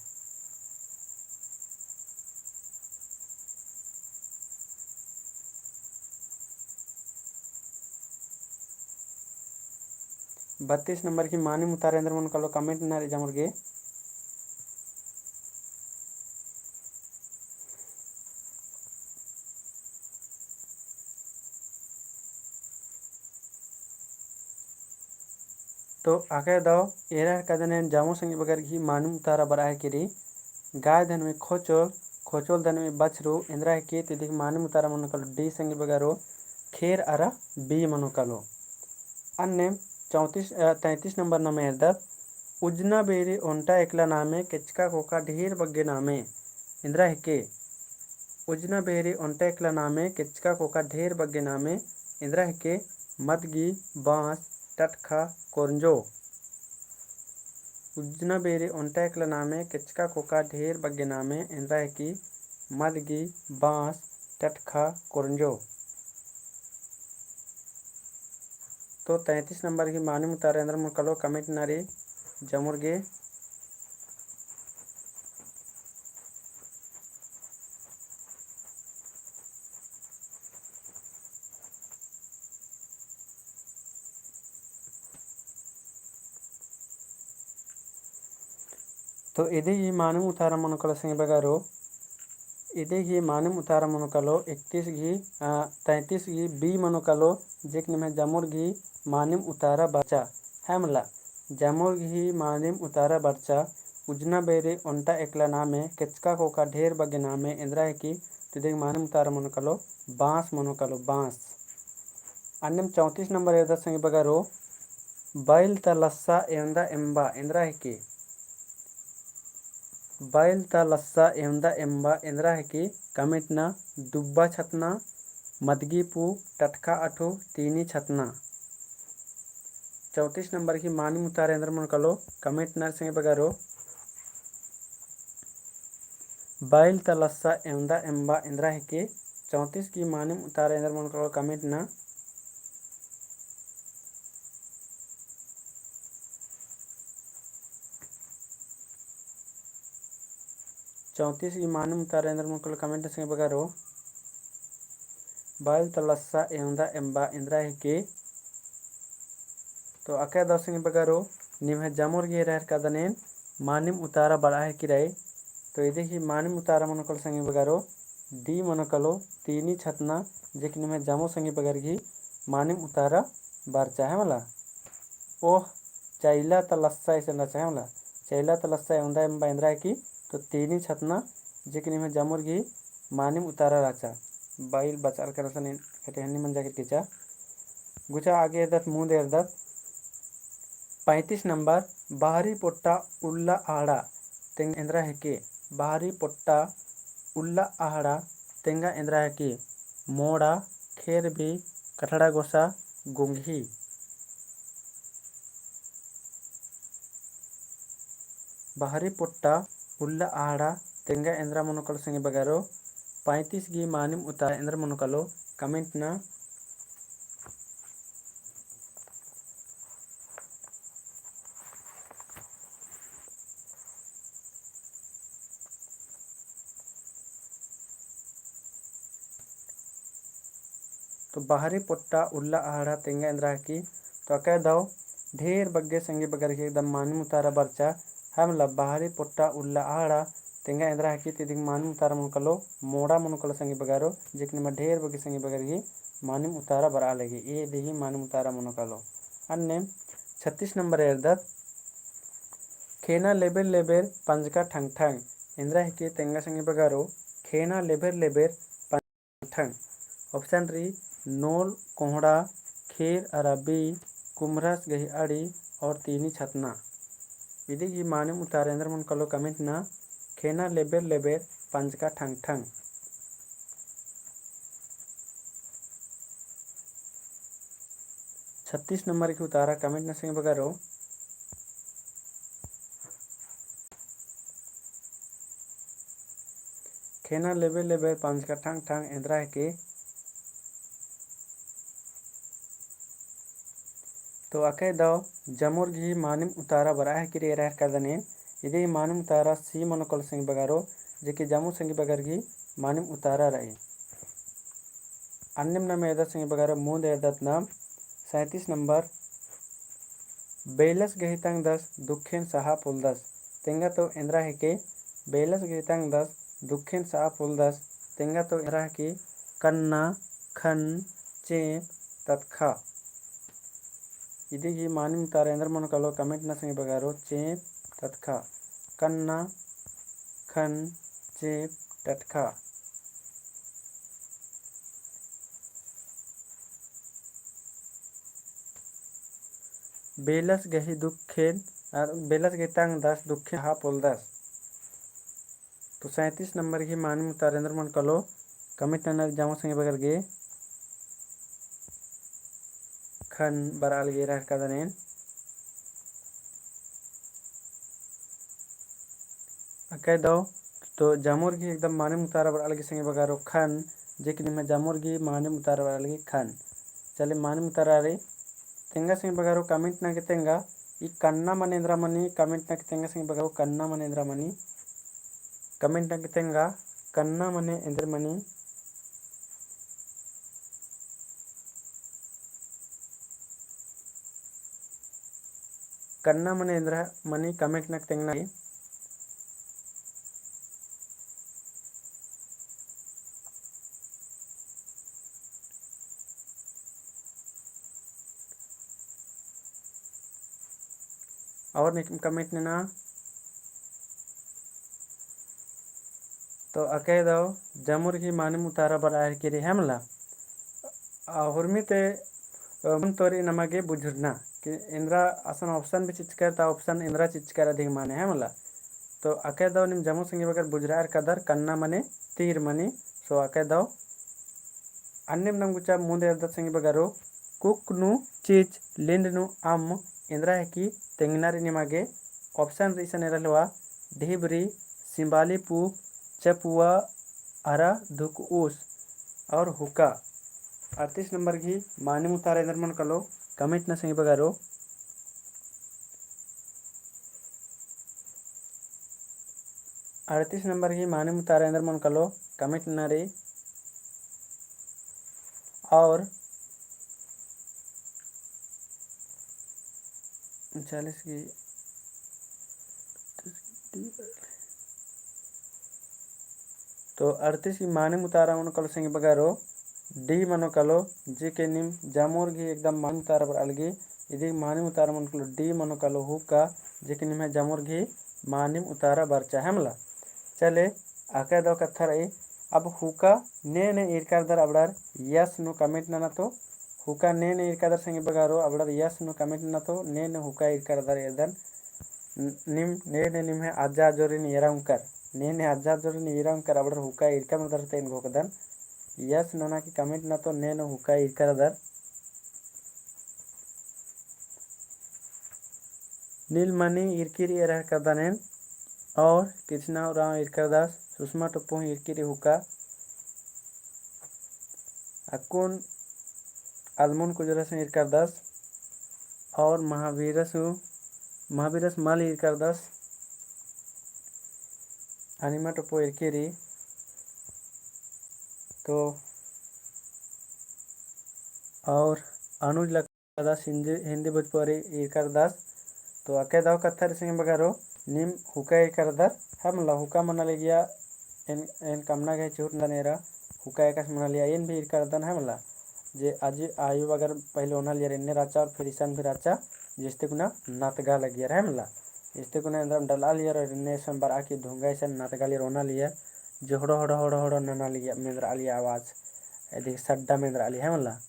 बत्तीस नंबर गही मानिम उतारा एन्दर मनो कालो comment नना रई जामुर गही। तो अकय दव एरा हेलरकादन एन जामो संगी बगर गही मानिम उतारा बरआ हेलरकी रई। गाय धनुई खोचोल, खोचोल धनुई बछरू, एन्दरा हेलरकी। तो इदी गही मानिम उतारा मनो कालो D संगी बगरो, खेर अरा बी मनो कालो। अन्नेम चौंतीस, अ, तैंतीस नंबर नम्है एरदत, उज्जना बेरी ओन्टा एकला नामे, केचका कोका ढेर बग्गे नामे। एन्दरा हेलरकी, उज्जना बेरी ओन्टा एकला नामे, केचका कोका ढेर बग्गे नामे। एन्दरा हेलरकी, मदगी, बांस, टटखा, कोरंजो। उज्जना बेरी ओन्टा एकला नामे, केचका कोका ढेर बग्गे नामे। एन्दरा हेलरकी, मदगी, बांस, टटखा, कोरंजो। तो तैंतीस नंबर गही मानिम उतारा एन्दर मनो कालो comment नना रई जामुर गही। तो इदी गही मानिम उतारा मनो कालो संगी बगरो, इदी गही मानिम उतारा मनो कालो इकतीस गही, अ, तैंतीस गही B मनो कालो, जे कि निम्है जामुर गही मानिम उतारा बरचा है मला। जामुर गही मानिम उतारा बरचा, उज्जना बेरी ओन्टा एकला नामे, केचका कोका ढेर बग्गे नामे। एन्दरा हेलरकी, तो इदी गही मानिम उतारा मनो कालो बांस मनो कालो, बांस। अन्नेम चौंतीस नंबर एरदत संगी बगरो, बैल ता लस्सा एवंदा एम्बा। एन्दरा हेलरकी, बैल ता लस्सा एवंदा एम्बा। एन्दरा हेलरकी, comment नना, दुब्बा छतना, मदगी पू, टटखा अठो, तीनी छतना। चौंतीस नंबर गही मानिम उतारा एन्दर मनो कालो comment नना रई संगी बगरो। बैल ता लस्सा एवंदा एम्बा। एन्दरा हेलरकी, चौंतीस गही मानिम उतारा एन्दर मनो कालो comment नना। चौंतीस गही मानिम उतारा एन्दर मनो कालो comment नना संगी बगरो। बैल ता लस्सा एवंदा एम्बा। एन्दरा हेलरकी, तो अकय दव संगी बगरो, निम्है जामुर गही एरा हेलरकादन एन मानिम उतारा बरआ हेलरकी रई। तो इदी गही मानिम उतारा मनो कालो संगी बगरो, D मनो कालो, तीनी छतना, जे कि निम्है जामो संगी बगर गही मानिम उतारा बरचा है मला। ओह चैला ता लस्सा इसन रहचा है मला। चैला ता लस्सा एवंदा एम्बा। एन्दरा हेलरकी, तो तीनी छतना, जे कि निम्है जामुर गही मानिम उतारा रहचा। बैल बचर करसन एन, कटे हन्नी मंजा केरकी रहचा। गुचा आगे एरदत, मुन्द एरदत। पैंतीस नंबर, बहरी पोट्टा उल्ला अहड़ा तेंगा एन्दरा हेके। बहरी पोट्टा उल्ला अहड़ा तेंगा एन्दरा हेके। मोड़ा, खेरबी, कठड़ा गोसा, गुंगही। बहरी पोट्टा उल्ला अहड़ा तेंगा एन्दरा मनो कालो संगी बगरो। पैंतीस गही मानिम उतारा एन्दरा मनो कालो comment ना। तो बहरी पोट्टा उल्ला अहड़ा तेंगा एन्दरा हेके। तो अकय दव ढेर बग्गे संगी बगर गही एकदम मानिम उतारा बरचा। है मला बहरी पोट्टा उल्ला अहड़ा तेंगा एन्दरा हेके। तो इदिगही मानिम उतारा मनो कालो मोड़ा मनो कालो संगी बगरो, जेके निमा ढेर बग्गे संगी बगर गही मानिम उतारा बरआ लगी। इदिगही मानिम उतारा मनो कालो। अन्नेम छत्तीस नंबर एरदत, खेना लेबेर लेबेर पंजका ठंग ठंग। एन्दरा हेके तेंगा संगी बगरो, खेना लेबेर लेबेर ठंग। Option रई, नोल कोहड़ा, खेर अरा बी, कुम्हरस गही अड़ी और तीनी छतना। इदिगही मानिम उतारा एन्दरा मनो कालो comment ना। खेना लेबेर लेबेर पंजका ठंग ठंग। छत्तीस नंबर गही उतारा comment ना संगी बगरो। खेना लेबेर लेबेर पंजका ठंग ठंग एन्दरा हेके। तो अकय दव जमुर गही मानिम उतारा बरआ हेके रई एरा हेरका दने। इदिगही मानिम उतारा C मनो कालो संगी बगरो, जेके जमुर संगी बगर गही मानिम उतारा रई। अन्नेम नाम एरदत संगी बगरो, मुन्द एरदत नाम सैंतीस नंबर, बेलस गही तंगदस दुखेन सहा पोलदस। तेंगा तो एन्दरा हेके, बेलस गही तंगदस दुखेन सहा पोलदस। तेंगा तो एन्दरा हेके, कन्ना, खन, चेंप, ततखा। इदिगही मानिम उतारा एन्दरा मनो कालो comment ना संगी बगरो, चेंप, ततखा। कन्ना, खन, चेंप, टटखा। बेलस गही दुखेन, अ, बेलस गही तंगदस दुखेन सहा पोलदस। तो सैंतीस नंबर गही मानिम उतारा एन्दरा मनो कालो comment नना रई जमुर संगी बगर गही। खन बरआ लगी एरा हेरका दने। अकय दव, तो जमुर गही एकदम मानिम उतारा बरआ लगी संगी बगरो खन, जेके निम्है जमुर गही मानिम उतारा बरआ लगी खन। चले मानिम उतारा रई, तेंगा संगी बगरो comment नना गे तेंगा, ई कन्ना मने एन्दरा मनी, comment नना गे तेंगा संगी बगरो कन्ना मने एन्दरा मनी, comment नना गे तेंगा, कन्ना मने एन्दरा मनी। कन्ना मने एन्दरा मनी comment नना गे तेंगना। और नीम comment नना। तो अकय दव जमुर गही मानिम उतारा बरआ हेके रई है मला। आ, हुरमी ते, अ, मुन्द तोरी नमा गे बुझुरना कि एन्दरा असन option भी चिचकर ता option एन्दरा चिचकर अधिक माने है मला। तो अकय दव नीम जमुर संगी बगर बुझुरआ रई कदर कन्ना मने तीर मनी। So अकय दव अन्नेम नाम गुचा मुन्द एरदत संगी बगरो, कुक नू चिच, लिंड नू अम्म, एन्दरा हेके तेंगना रई निमा गे। Option रई इसन एरा लवा, ढिबरी, सिम्बाली पू, चपुआ, अरा धुकउस और हुका। अड़तीस नंबर गही मानिम उतारा एन्दरा मनो कालो comment नना संगी बगरो। अड़तीस नंबर गही मानिम उतारा एन्दरा मनो कालो comment नना रई। और चालीस गही तो अड़तीस गही मानिम उतारा मनो कालो संगी बगरो D मनो कालो, जेके नीम जमुर गही एकदम मानिम उतारा बरआ लगी। इदी मानिम उतारा मनो कालो D मनो कालो हुका, जेके निम्है जमुर गही मानिम उतारा बरचा है मला। चले, अकय दव कत्था रई, अब हुका ने ने ईरका रअदर अबड़ार yes नू comment नना तो, हुका ने ने ईरकादर संगी बगारो, अबड़र yes नू comment नना तो, ने ने हुका ईरकादर एरदन। न-, निम, ने ने निम्है अज्जा अजोरिन एरा उंकर, ने ने अज्जा अजोरिन एरा उंकर, अबड़र हुका ईरका मरदर ते एन घोखदन। Yes नना की comment नना तो, ने ने हुका ईरकादर। नीलमणि ईरकी रई एरा करदन एन, और कृष्णा उराँव ईरकादस, सुषमा टोप्पो ईरकी रई हुका, अक्कुन अलमुन कुजरस ईरकादस, और महावीरस, महावीरस मल ईरकादस, अनिमा टोप्पो ईरकी रई। तो और अनुज लक- दस हिंदी, हिंदी भोजपुरी ईरकादस। तो अक्कय दव कत्था रई संगी बगारो, नीम हुका ईरकादर, है मला, हुका मना लगिया, एन, एन कमना गही चुहुट नन्दन एरा, हुका एकासे मना लगिया, एन भी ईरकादन, है मला। जे अजी आयो बगर पहले ओना लगिया एन्ने रहचा और फिर इसन भी रहचा, जिस्ते कुना नतगा लगिया, है मला। जिस्ते कुना एन्दरम डलआ लगिया और एन्ने इसन बरआ की धुंगा इसन नतगा लगिया ओना लगिया, जे होड़ो, होड़ो, होड़ो, होड़ो नना लगिया, मेंदरआ लगिया आवाज, एदी सड्डा मेंदरआ लगिया, है मला।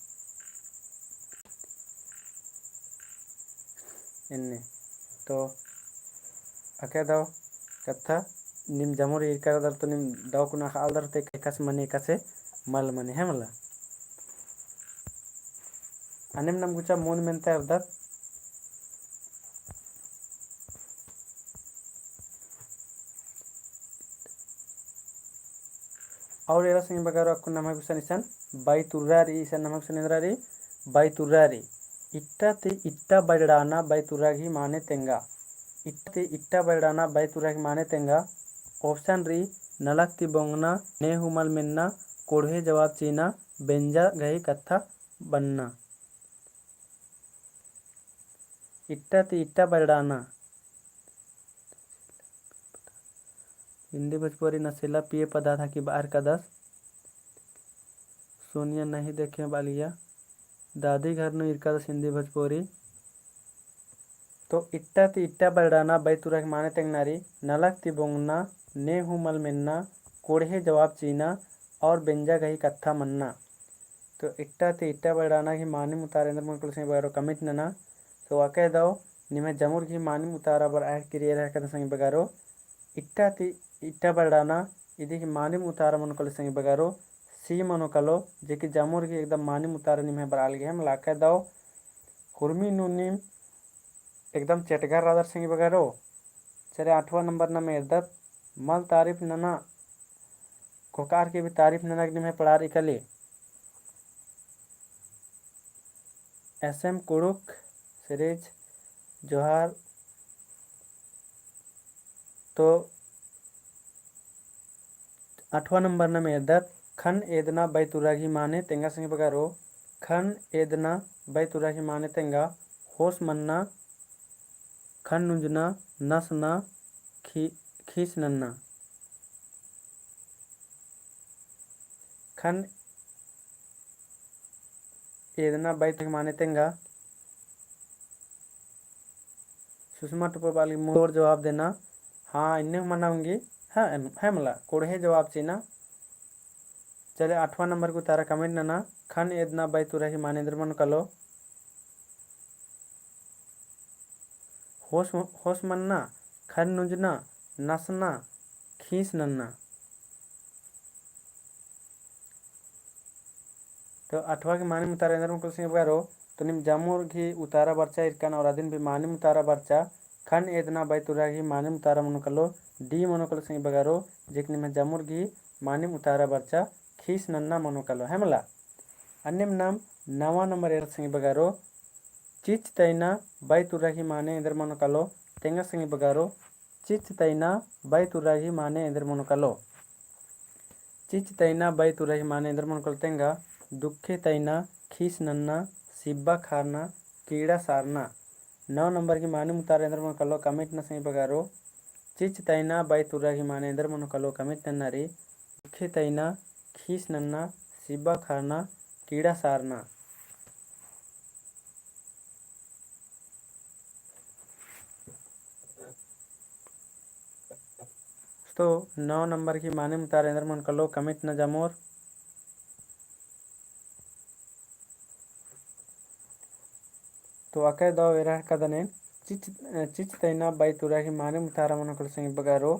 एन्ने। तो अक्कय दव कत्था नीम जमुर ईरकादर तो नीम दव कुना ख़ालदर ते एकासे मनी एकासे मल मनी, है मला। अन्नेम नाम गुचा मुन्द मेन्ता एरदत। और एरा संगी बगारो अक्कुन नम्है गुसन इसन बाई तुर्रा रई, इसन नम्है गुसन एन्दरा रई, बाई तुर्रा रई। इट्टा ती इट्टा बरड़ाना बाई तुर्रा गही माने तेंगा। इट्टा ती इट्टा बरड़ाना बाई तुर्रा गही माने तेंगा। Option रई, नलख ती बोंगना, ने हूँ मल मेन्ना, कोड़हे जवाब चीना, बेंजा गही कत्था बन्ना। इट्टा ती इट्टा बरड़ाना। हिंदी भोजपुरी नशीला पेय पदार्थ हकी बअर कादस। सोनिया नहीं देखे बालिया। दादी घर नू ईरकादस हिंदी भोजपुरी। तो इट्टा ती इट्टा बरड़ाना बाई तुर्रा गही माने तेंगना रई, नलख ती बोंगना, ने हूँ मल मेन्ना, कोड़हे जवाब चीना और बेंजा गही कत्था मन्ना। तो इट्टा ती इट्टा बरड़ाना गही मानिम उतारा एन्देर मनो कालो संगी बगारो comment नना। तो अक्कय दव निम्है जमुर गही मानिम उतारा बरआ की रई एरा करदन संगी बगारो। इट्टा ती इट्टा बरड़ाना इदी गही मानिम उतारा मनो कालो संगी बगारो C मनो कालो, जे कि जमुर गही एकदम मानिम उतारा निम्है बरआ लगी है मला। अक्कय दव हुरमी नू नीम एकदम चेटगर रअदर संगी बगारो। चले आठवाँ नंबर नाम एरदत, मल तारीफ नना, कोकार के भी तारीफ नना के निम्है पड़ार इकली। S M कुड़ुख series जोहार। तो आठवाँ नंबर नाम एरदत, खन एदना बाई तुर्रा गही माने तेंगा संगी बगारो। खन एदना बाई तुर्रा गही माने तेंगा, होस मन्ना, खन नुंजना, नसना, खी-, खीस नन्ना। खन एदना बाई तुर्रा गही माने तेंगा। सुषमा टोप्पो बाली मोर जवाब देना। हाँ, इन्ने हूँ मना ओंगी। हाँ, एम-, है मला, कोड़हे जवाब चीना। चले, आठवाँ नंबर गही उतारा comment नना, खन एदना बाई तुर्रा गही माने एन्देर मनो कालो। होस, होस मन्ना, खन नुंजना, नसना, खीस नन्ना। तो आठवाँ गही मानिम उतारा एन्देर मनो कालो संगी बगारो, तो नीम जमुर गही उतारा बरचा ईरकन और अदिन भी मानिम उतारा बरचा, खन एदना बाई तुर्रा गही मानिम उतारा मनो कालो, D मनो कालो संगी बगारो, जे कि निम्है जमुर गही मानिम उतारा बरचा, खीस नन्ना मनो कालो, है मला। अन्नेम नाम नवा नंबर एरा संगी बगारो, चिच्च तइना बाई तुर्रा गही माने एन्देर मनो कालो, तेंगा संगी बगारो, चिच्च तइना बाई तुर्रा गही माने एन्देर मनो कालो। चिच्च तइना बाई तुर्रा गही माने एन्देर मनो कालो तेंगा, दुखे तइना, खीस नन्ना, सिब्बा खारना, कीड़ा सारना। नौ नंबर गही मानिम उतारा एन्देर मनो कालो comment नना संगी बगारो। चिच्च तइना बाई तुर्रा गही माने एन्देर मनो कालो comment नन्ना रई। दुखे तइना, खीस नन्ना, सिब्बा खारना, कीड़ा सारना। तो नौ नंबर गही मानिम उतारा एन्देर मनो कालो comment नना जमुर। तो अकय दव एरा हेरका दनेन चिच, चिच तैना बई तुरा गही मानिम उतारा मनो कालो संगी बगरो।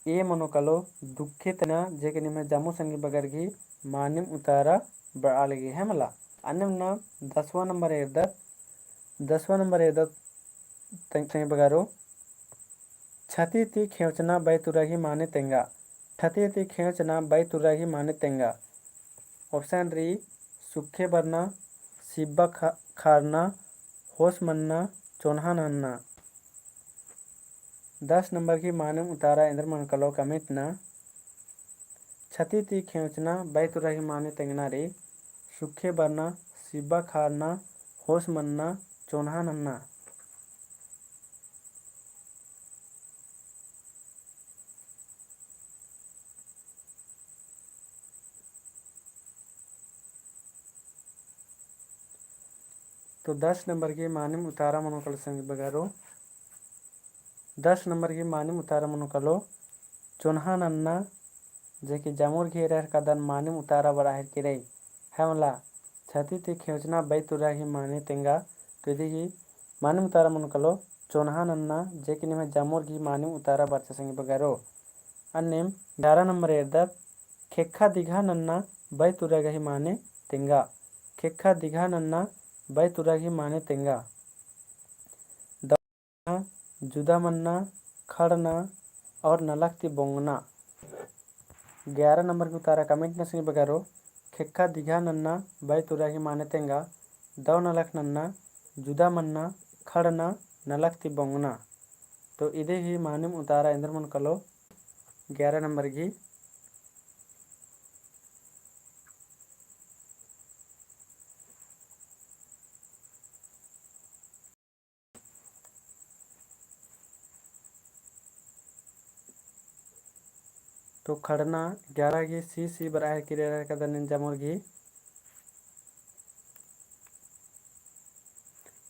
ए मनो कालो दुखे तैना, जे कि निम्है जम्मो संगी बगर गही मानिम उतारा बरआ लगी है मला। अन्नेम ना दसवाँ नंबर एरदत, दसवाँ नंबर एरदत तंग संगी बगरो। छती ती खेंवचना बई तुरा गही माने तेंगा। छती ती खेंवचना बई तुरा गही माने तेंगा। Option री सुखे बरना, सिब्बा खा-, खारना, होस मन्ना, चोन्हा नन्ना। दस नंबर गही मानिम उतारा एन्देर मनो कालो comment ना। छती ती खेंवचना बई तुरा गही माने तेंगना री सुखे बरना, सिब्बा खारना, होस मन्ना, चोन्हा नन्ना। तो दस नंबर गही मानिम उतारा मनो कालो संगी बगरो। दस नंबर गही मानिम उतारा मनो कालो चोन्हा नन्ना, जे कि जमुर गही एरा हेरका दन मानिम उतारा बरआ हेरकी रई। है मला, छती ती खेंवचना बई तुरा गही माने तेंगा। तो इदी गही मानिम उतारा मनो कालो चोन्हा नन्ना, जे कि निम्है जमुर गही मानिम उतारा बरचा संगी बगरो। अन्नेम ग्यारह नंबर एरदत, खेक्खा दिघा नन्ना बई तुरा गही माने तेंगा। खेक्खा दिघा नन्ना बई तुरा गही माने तेंगा। जुदा मन्ना, खड़ना और नलख ती बोंगना। ग्यारह नंबर गही उतारा comment ना संगी बगरो। खेक्खा दिघा नन्ना बई तुरा गही माने तेंगा, दव नलख नन्ना, जुदा मन्ना, खड़ना, नलख ती बोंगना। तो इदी गही मानिम उतारा एन्देर मनो कालो ग्यारह नंबर गही। तो खड़ना ग्यारह गही C, C बरआ हेरकी रई एरा हेरका दन जमुर गही।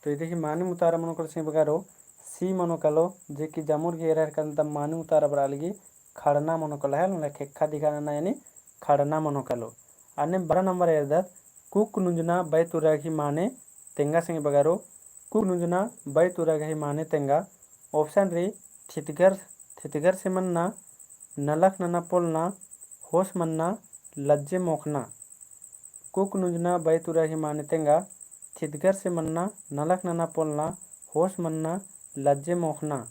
तो इदी गही मानिम उतारा मनो कालो संगी बगरो, C मनो कालो, जे कि जमुर गही एरा हेरका दन मानिम उतारा बरआ लगी खड़ना मनो कालो है, मतलब खेक्खा दिघा नन्ना यानी खड़ना मनो कालो। अन्नेम बारह नंबर एरदत, कुक नुंजना बई तुरा गही माने तेंगा संगी बगरो। कुक नुंजना बई तुरा गही माने तेंगा। Option री थितगर, थितगर से मन्ना, नलख नना पोलना, होस मन्ना, लज्जे मोखना। कुक नुंजना बई तुरा गही माने तेंगा, थितगर से मन्ना, नलख नना पोलना, होस मन्ना, लज्जे मोखना।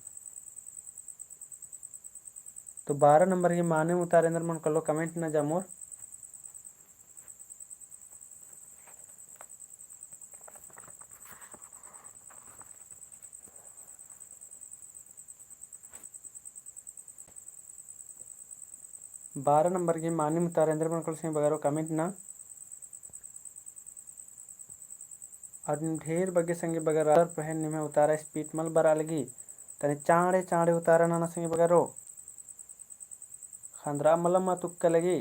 तो बारह नंबर गही मानिम उतारा एन्देर मनो कालो comment ना जमुर। बारह नंबर गही मानिम उतारा एन्देर मनो कालो संगी बगरो comment ना। अदिन ढेर बग्गे संगी बगरो, अगर पहें निम्है उतारा speed मल बरआ लगी, तनी चाँड़े चाँड़े उतारा नना संगी बगरो। खंदरा मलम मा तुक्का लगी।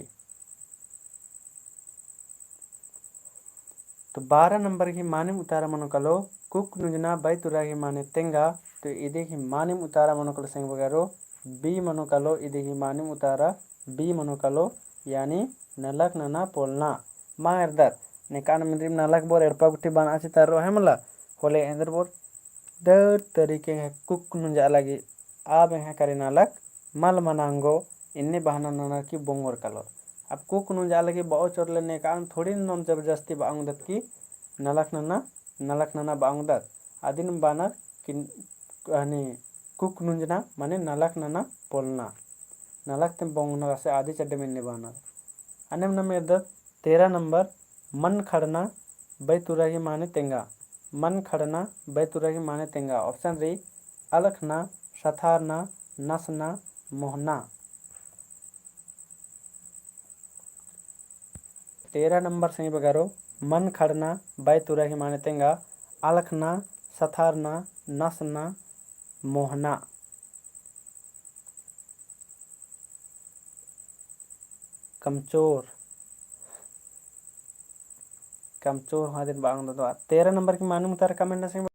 तो बारह नंबर गही मानिम उतारा मनो कालो, कुक नुंजना बई तुरा गही माने तेंगा। तो इदी गही मानिम उतारा मनो कालो संगी बगरो, B मनो कालो, इदी गही मानिम उतारा B मनो कालो, यानी नलख नना पोलना। मा एरदर, नेकान मेंदरिम नलख बओर एड़पा गुट्ठी बना चितारो है मला, होले एन्देर बओर दर तरीके है कुक नुंजा लगी, आब एंग्है करे नलख मल मना ओंगो, इन्ने बहाना ननर की बोंगोर कालोर। अब कुक नुंजा लगी बओ चोरले नेकान थोड़ी नम जबरदस्ती बआ ओंगदत की नलख नना, नलख नना बआ ओंगदत। अदिन बअनर कि हनी कुक नुंजना मने नलख नना पोलना। नलख तेम बोंगना रअसे आदी चड्डे मेन्ने बअनर। अन्नेम नम एरदत तेरह नंबर, मन खड़ना बई तुरा गही माने तेंगा। मन खड़ना बई तुरा गही माने तेंगा। Option री अलखना, सथारना, नसना, मोहना। तेरह नंबर संगी बगरो, मन खड़ना बई तुरा गही माने तेंगा, अलखना, सथारना, नसना, मोहना। कमचोर, कमचोर हूँ अदिन बआ ओंगदत। तेरह नंबर गही मानिम उतारा comment ना संगी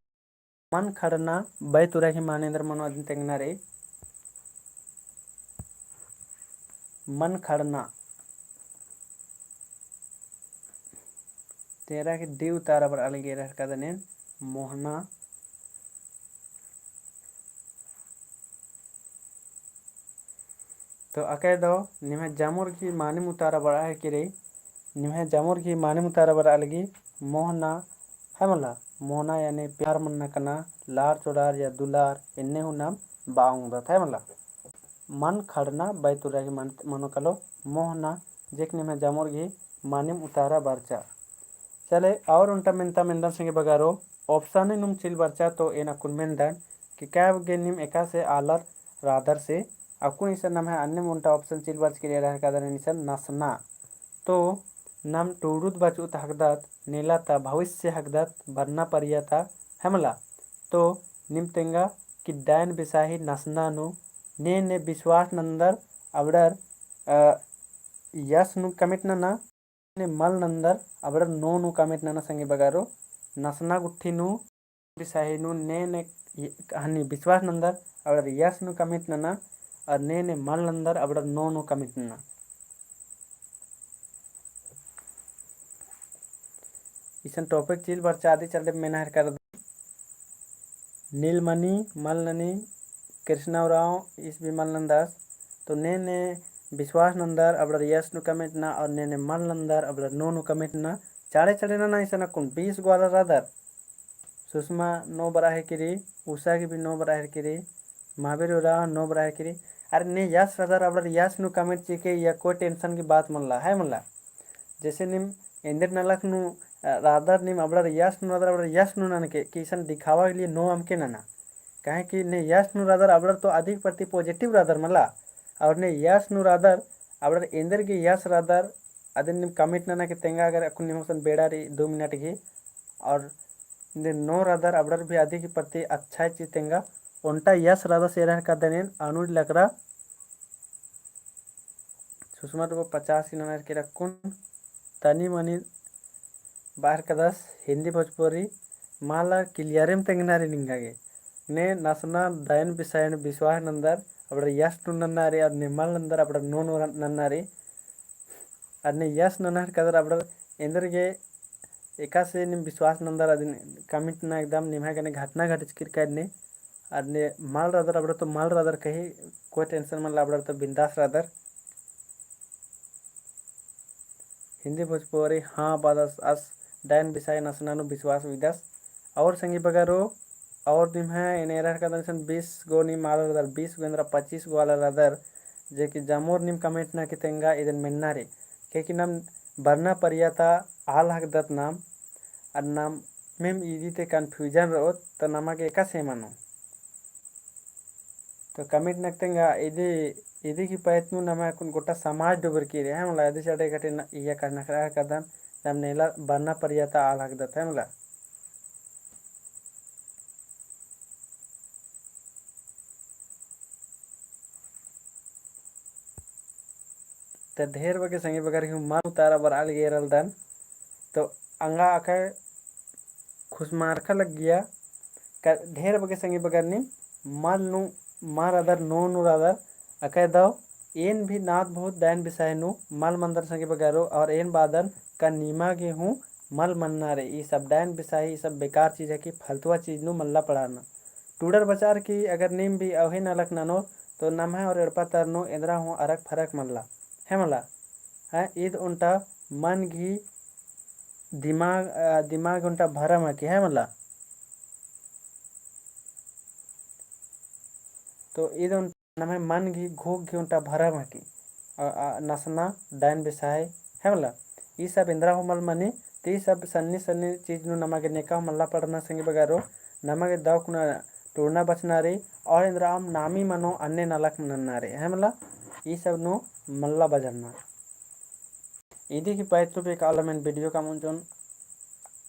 मन खड़ना बई तुरा गही माने एन्देर मनो अदिन तेंगना रई। मन खड़ना। तेरह गही D उतारा बरआ लगी एरा हेरका दनेन। मोहना। तो अकय दव निम्है जमुर गही मानिम उतारा बरआ हेके रई, निम्है जमुर गही मानिम उतारा बरआ लगी मोहना, है मला, मोहना यानी प्यार मन्ना कना, लार चोड़ार या दुलार, एन्ने हूँ नाम बआ ओंगदत, है मला। मन खड़ना बैतुरा गही मन, मनो कालो मोहना, जेक निम्है जमुर गही मानिम उतारा बरचा। चले, और ओन्टा मेन्ता मेन्दन संगी बगरो, option नुम चिल बरचा तो एन अक्कुन मेन्दन कि कै बग्गे नीम एकासे आलर रअदर से, अक्कुन इसन नम्है अन्नेम ओन्टा option चिल बरचकी रई, एरा हेरकादन इसन नसना। तो नाम टूड़ुत बचुत हकदत, नेला ता भविष्य हकदत, बरना परिया ता, है मला। तो नीम तेंगा कि डायन बिसाही नसना नू, ने ने बिस्वास नन्दर अबड़र, अ, यस नू comment नना, ने मल नन्दर अबड़र no नू comment नना संगी बगरो। नसना गुट्ठी नू, बिसाही नू ने ने हनी बिस्वास नन्दर अबड़र यस नू comment नना, और ने ने मल नन्दर अबड़र no नू comment नना। इसन topic चिल बरचा अदी चले मेना हेरकादन। नीलमणि मल ननी, कृष्णा उराँव ईस भी मल नन्दस। तो ने ने बिस्वास नन्दर अबड़र यस नू comment नना और ने ने मल नन्दर अबड़र no नू comment नना। चाड़े चाड़े नना इसन अक्कुन बीस गो आलर रअदर। सुषमा no बरआ हेके रई, उषा गे भी no बरआ हेके रई, महावीर उराँव no बरआ हेके रई। अरे ने यस रअदर अबड़र यस नू comment चिके या कोई tension की बात मल्ला, है मल्ला। जैसे नीम एन्देर नलख नू, अ, रअदर नीम अबड़र यस नू रअदर अबड़र यस नू ननके कि इसन दिखावा के लिए no अमके नना। काहे कि ने यस नू रअदर अबड़र तो अदिक प्रति positive रअदर मला। और ने यस नू रअदर अबड़र एन्देर गे यस रअदर अदिन नीम comment नना कि तेंगा अगर अक्कुन नीम असन बेड़ा रई दो मिनट गे। और ने no रअदर अबड़र भी अदिक प्रति अच्छा चीज तेंगा ओन्टा यस रअदस एरा हेरकादन एन अनुज लकड़ा। सुषमा तो पचास ही ननर के रक्कुन तनी मनी बाहर कदस हिंदी भोजपुरी मला clear एम तेंगना रई निंगा गे। ने नसना डायन बिसाही नू बिस्वास नन्दर अबड़र यस नू नन्ना रई और ने मल नन्दर अबड़र no नू नन्ना रई। और ने यस ननर कदर अबड़र एन्देर गे एकासे नीम बिस्वास नन्दर अदिन comment नना एकदम निम्है गने घटना घटिचकी रई का एन्ने। अर ने मल रअदर अबड़र तो मल रअदर कही कोई tension मल्ला अबड़र तो बिंदास रअदर। हिंदी भोजपुरी हाँ बअदस आस डायन बिसाही नसना नू बिस्वास बिदस। और संगी बगरो और निम्है एन एरा हेरकादन इसन बीस गो नीम आलर रअदर बीस गो एन्दरा पच्चीस गो आलर रअदर जे कि जमोर नीम comment नना कि तेंगा इदन मेन्ना रई। काहे कि नाम बरना परिया ता आल हकदत नाम अर नाम मेम इदी ते confusion रओत, त नमा गे एकासे मनो। तो comment नना कि तेंगा इदी, इदी की पैत नू नमा कुन गोटा समाज डुबरकी रई, है मला, इदी चड़े घटे न, इया कहना खरा कदन, नाम नेला बरना परिया ता आल हकदत, है मला। त ढेर बग्गे संगी बगर हूँ मल उतारा बरआ लगी एरलदन। तो अंगा अकय खुसमारका लग्गिया का ढेर बग्गे संगी बगर नीम मल नू मल रअदर, no नू रअदर। अकय दव एन भी नाथ भूत डायन बिसाही नू मल मनदन संगी बगरो, और एन बअदन का निमा गे हूँ मल मन्ना रई। ई सब डायन बिसाही, ई सब बेकार चीज है कि फलतुआ चीज नू मल्ला पड़ारना। टूड़र बचार की अगर नीम भी अवहे नलख ननोर, तो नम्है और एड़पा तर नू एन्दरा हूँ अरक फरक मल्ला, है मला। हैं, ईद ओन्टा मन गही दिमाग, अ, दिमाग ओन्टा भरम हकी, है मला। तो ईद ओन्टा नम्है मन गही घोख गही ओन्टा भरम हकी। अ, अ, नसना डायन बिसाही, है मला। ई सब एन्दरा हूँ मल मनी, तो ई सब सन्नी सन्नी चीज नू नमा गे नेका हूँ मल्ला पड़ना संगी बगरो, नमा गे दव कुना टूड़ना बचना रई, और एन्दरा अम नामी मनो अन्ने नलख नन्ना रई, है मला। ई सब नू मल्ला बजरना। इदी की पैत नू भी कालम एन video का मुंजोन,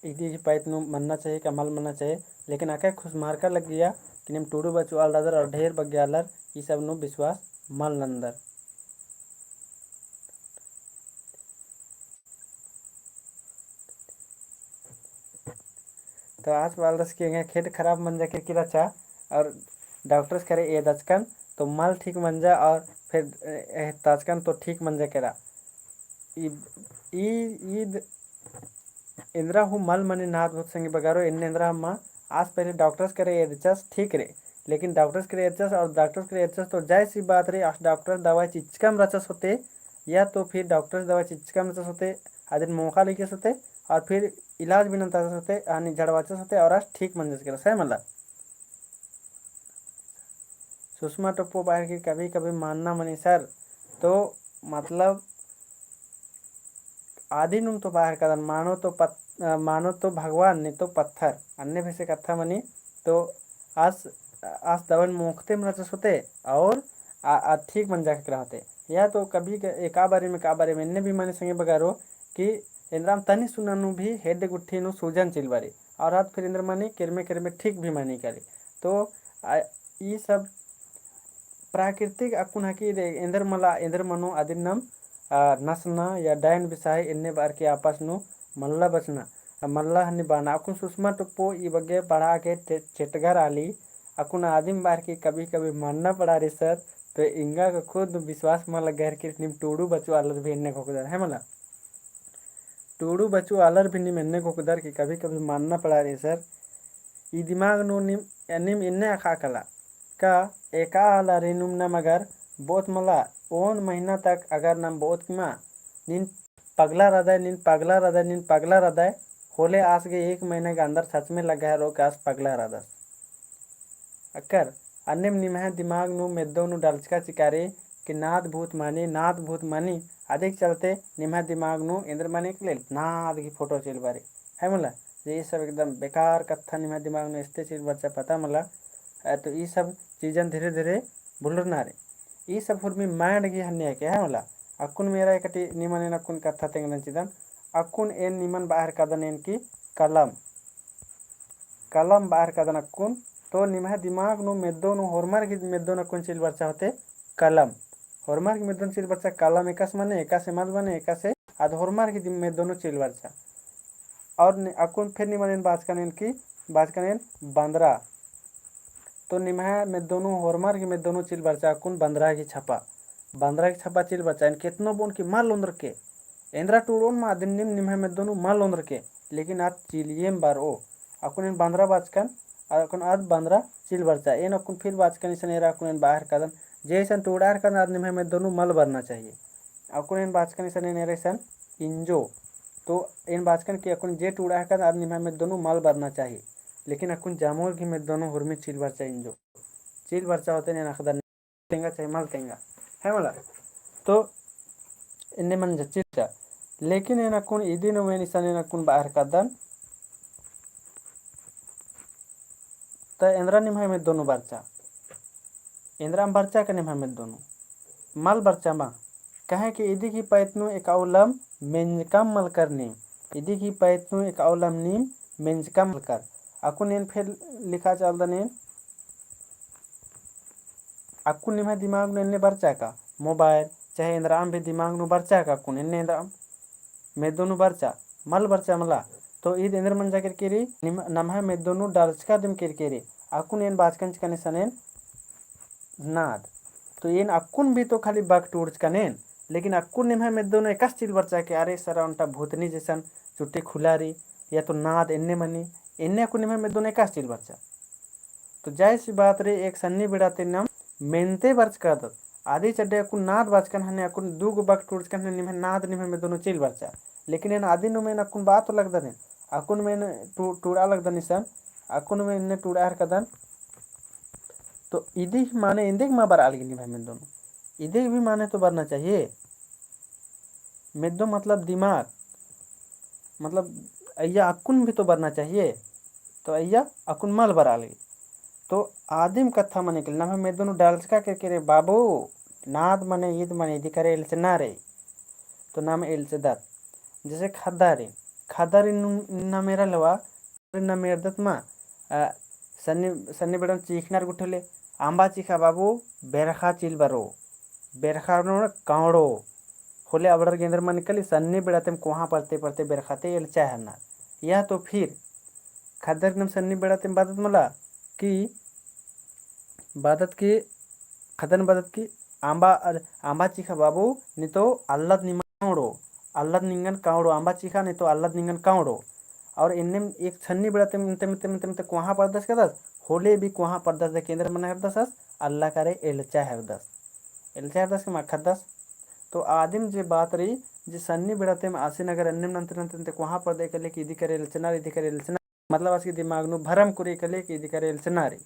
इदी की पैत नू मन्ना चाहिए का मल मन्ना चाहिए, लेकिन अकय खुसमारका लग्गिया कि नीम टूड़ू बचु आल रअदर और ढेर बग्गे आलर ई सब नू बिस्वास मल नन्दर। तो आस बअलदस कि एंग्है खेड्ड खराब मंजा केरकी रहचा और doctors करे एदचकन तो मल ठीक मंजा और फिर एहताचकन तो ठीक मंजा केरा। ई, ई, ईद एन्दरा हूँ मल मनी नाद भूत संगी बगारो, एन्ने एन्दरा हूँ मल, आस पहले डॉक्टर्स केरे एदचस ठीक रई, लेकिन डॉक्टर्स केरे एदचस और डॉक्टर्स केरे एदचस तो जायसी बात रई, आस डॉक्टर्स दवाई चिच्चकम रहचस होते, या तो फिर डॉक्टर्स दवाई चिच्चकम रहचस होते, अदिन मोका लगियस होते, और फिर इलाज भी नन्तस होते, यानी झड़वाचस होते, और आस ठीक मंजस केरस, है मला। सुषमा टोप्पो बअर की कभी कभी मानना मनी सर, तो मतलब आदिनुम तो बअर कादन, मानो तो पत-, अ, मानो तो भगवान, नी तो पत्थर, अन्ने भेसे कत्था मनी, तो आस, आस दवाई मोखते मना रहचस होते, और आ, आ ठीक मंजा केरस होते। या तो कभी क-, एका बारी में, एका बारी में एन्ने भी मनी संगी बगारो कि एन्दराम तनी सुना नू भी हेड्ड गुट्ठी नू सूजन चिल बारी। और आद फिर एन्दर मनी केरमे केरमे ठीक भी मनी काली। तो आ, ई सब प्राकृतिक अक्कुन हकी दे, एन्दर मला, एन्दर मनो अदिन नम, आ, नसना या डायन बिसाही एन्ने बअर की आपस नू मल्ला बचना, आ, मल्ला हनी बाना। अक्कुन सुषमा टोप्पो ई बग्गे पढ़ा के चे-, चेटगर आली, अक्कुन आदिम बअर की कभी कभी मानना पड़ा रई सर, तो एंगा का खुद विश्वास मल लग्गर की नीम टूड़ू बचु आलर भी एन्ने घोखदर, है मला। टूड़ू बचु आलर भी नीम एन्ने घोखदर कि कभी कभी मानना पड़ा रई सर। ई दिमाग नू नीम, नीम एन्ने अख़ा कला का एका आलर नुम नम अगर बोत मला, ओन महीना तक अगर नम बोत किमा, नीन पगला रअदय, नीन पगला रअदय, नीन पगला रअदय, होले आस गे एक महीना के अंदर सच में लग्गा है रो कि आस पगला रअदस। अक्कर, अन्नेम निम्है दिमाग नू मेद्दो नू डालचका चिकारी कि नाद भूत मनी, नाद भूत मनी, अदिक चलते निम्है दिमाग नू एन्दर मनी के लेल नाद की फोटो चिल बारी। है मला, जे ई सब एकदम बेकार कत्था निम्है दिमाग नू एस्ते चिल बरचा पता मला, अ, तो ई सब चीजन धीरे धीरे भुलरना रई। ई सब हुरमी mind की हन्ने के है मला। अक्कुन मेरा एकटी निमन एन अक्कुन कत्था तेंगदन चिदन, अक्कुन एन निमन बअर कादन एन की कलम। कलम बअर कादन अक्कुन, तो निम्है दिमाग नू मेद्दो नू होरमर की मेद्दो नू अक्कुन चिल बरचा होते कलम। होरमर की मेद्दो नू चिल बरचा कलम एकासे मने, एकासे मल मने, एकासे आद होरमर की दिम मेद्दो नू चिल बरचा। और नि-, अक्कुन फिर निमन एन बाचकन एन की, बाचकन एन बंदरा। तो निम्है मेद्दो नू होरमर की मेद्दो नू चिल बरचा अक्कुन बंदरा की छपा। बंदरा की छपा चिल बरचा, एन केतनो बओन की मल ओन्दरके। एन्दरा टूड़ोन मा अदिन नीम निम्है मेद्दो नू मल ओन्दरके। लेकिन आद चिलियम बरओ। अक्कुन एन बंदरा बाचकन, अक्कुन आद बंदरा चिल बरचा। एन अक्कुन फिर बाचकन इसन एरा अक्कुन एन बअर कादन। जे इसन टूड़ार कादन आद निम्है मेद्दो नू मल बरना चाहिए। अक्कुन एन बाचकन इसन एन एरा इसन इंजो। तो एन बाचकन कि अक्कुन जे टूड़ार कादन आद निम्है मेद्दो नू मल बरना चाहिए। लेकिन अक्कुन जामोर की मेद्दो नू हुरमी चिल बरचा इंजो। चिल बरचा होते एन अख़दन तेंगा चाहे मल तेंगा। है मला? तो एन्ने मंजा चिच्चा। लेकिन एन अक्कुन इदिन एन इसन एन अक्कुन बअर कादन। त एन्दरा निम्है मेद्दो नू बरचा। एन्दरा अम बरचा का निम्है मेद्दो नू। मल बरचा मा। कहे कि इदी की पैत नू एकाउलम मेंजकम मलकर नीम। इदी की पैत नू एकाउलम नीम मेंजकम मलकर। अक्कुन एन फिर लिखा चालदन एन। अक्कुन निम्है दिमाग नू एन्ने बरचा का, mobile, चाहे एन्दरा अम भी दिमाग नू बरचा का, अक्कुन एन्ने एन्दरा अम मेद्दो नू बरचा, मल बरचा मला, तो ईद एन्देर मंजा केरकी रई, निम-, नम्है मेद्दो नू डालचका दिम केरकी रई, अक्कुन एन बाचकन चिकन इसन एन नाद। तो एन अक्कुन भी तो खाली बक टूड़चकन एन, लेकिन अक्कुन निम्है मेद्दो नू एकासे चिल बरचा के, अरे सरा ओन्टा भूतनी जैसन चुट्टी खुला रई, या तो नाद एन्ने मनी, एन्ने अक्कुन निम्है मेद्दो नू एकासे चिल बरचा। तो जायसी बात रई एक सन्नी बेड़ा ती नम मेनते बरचकादत। आदी चड्डे अक्कुन नाद बाचकन हने, अक्कुन दू गो बक टूड़चकन हने, निम्है नाद निम्है मेद्दो नू चिल बरचा। लेकिन एन आदी नुम एन अक्कुन बात तो लगदन एन। अक्कुन मेन टू-, टूड़ा लगदन इसन, अक्कुन मेन एन्ने टूड़ार कादन। तो इदी माने एन्देक मा बरआ लगी निम्है मेद्दो नू। इदी भी माने तो बरना चाहिए। मेद्दो मतलब दिमाग, मतलब अइय्या अक्कुन भी तो बरना चाहिए, तो अइय्या अक्कुन मल बरआ लगी। तो आदिम कत्था मने के नम्है मेद्दो नू डालचका केरकी रई बाबू, नाद मने ईद मने इदी करे एल्चना रई, तो नाम एल्चदत। जैसे ख़द्दारिन, ख़द्दारिन नू-, नमेरा लेवा, नमेरदत मा, अ, सन्नी, सन्नी बेड़न चीखनर गुट्ठिले, अम्बा चीखा बाबू, बेरखा चिल बरो, बेरखा नोड़ कावड़ो, होले अबड़र गे एन्देर मनी काली सन्नी बेड़ा तेम कोहाँ परते परते बेरखा ती एल्चा हेलनर। या तो फिर, ख़द्दर नम सन्नी बेड़ा तेम बअदत मला कि, बअदत कि, ख़द्दर बअदत कि, अम्बा, अम्बा चीखा बाबू, नी तो अल्लद निमा कावड़ो, अल्लद निंगन कावड़ो, अम्बा चीखा नी तो अल्लद निंगन कावड़ो। और एन्नेम एक छन्नी बेड़ा तेम, तेम, तेम, तेम, तेम कोहाँ परदस कदस, होले भी कोहाँ परदस दे केंद्र मना हेरदस अस, अल्ला करे एल्चा हेरदस। एल्चा हेरदस के मखदस। तो आदिम जे बात रई, जे सन्नी बेड़ा तेम आसिन अगर एन्नेम नन्ते नन्ते कोहाँ परदे कले कि इदी करे एल्चना रई, इदी करे एल्चना, मतलब आस गही दिमाग नू भरम कुरी कले कि इदी करे एल्चना रई।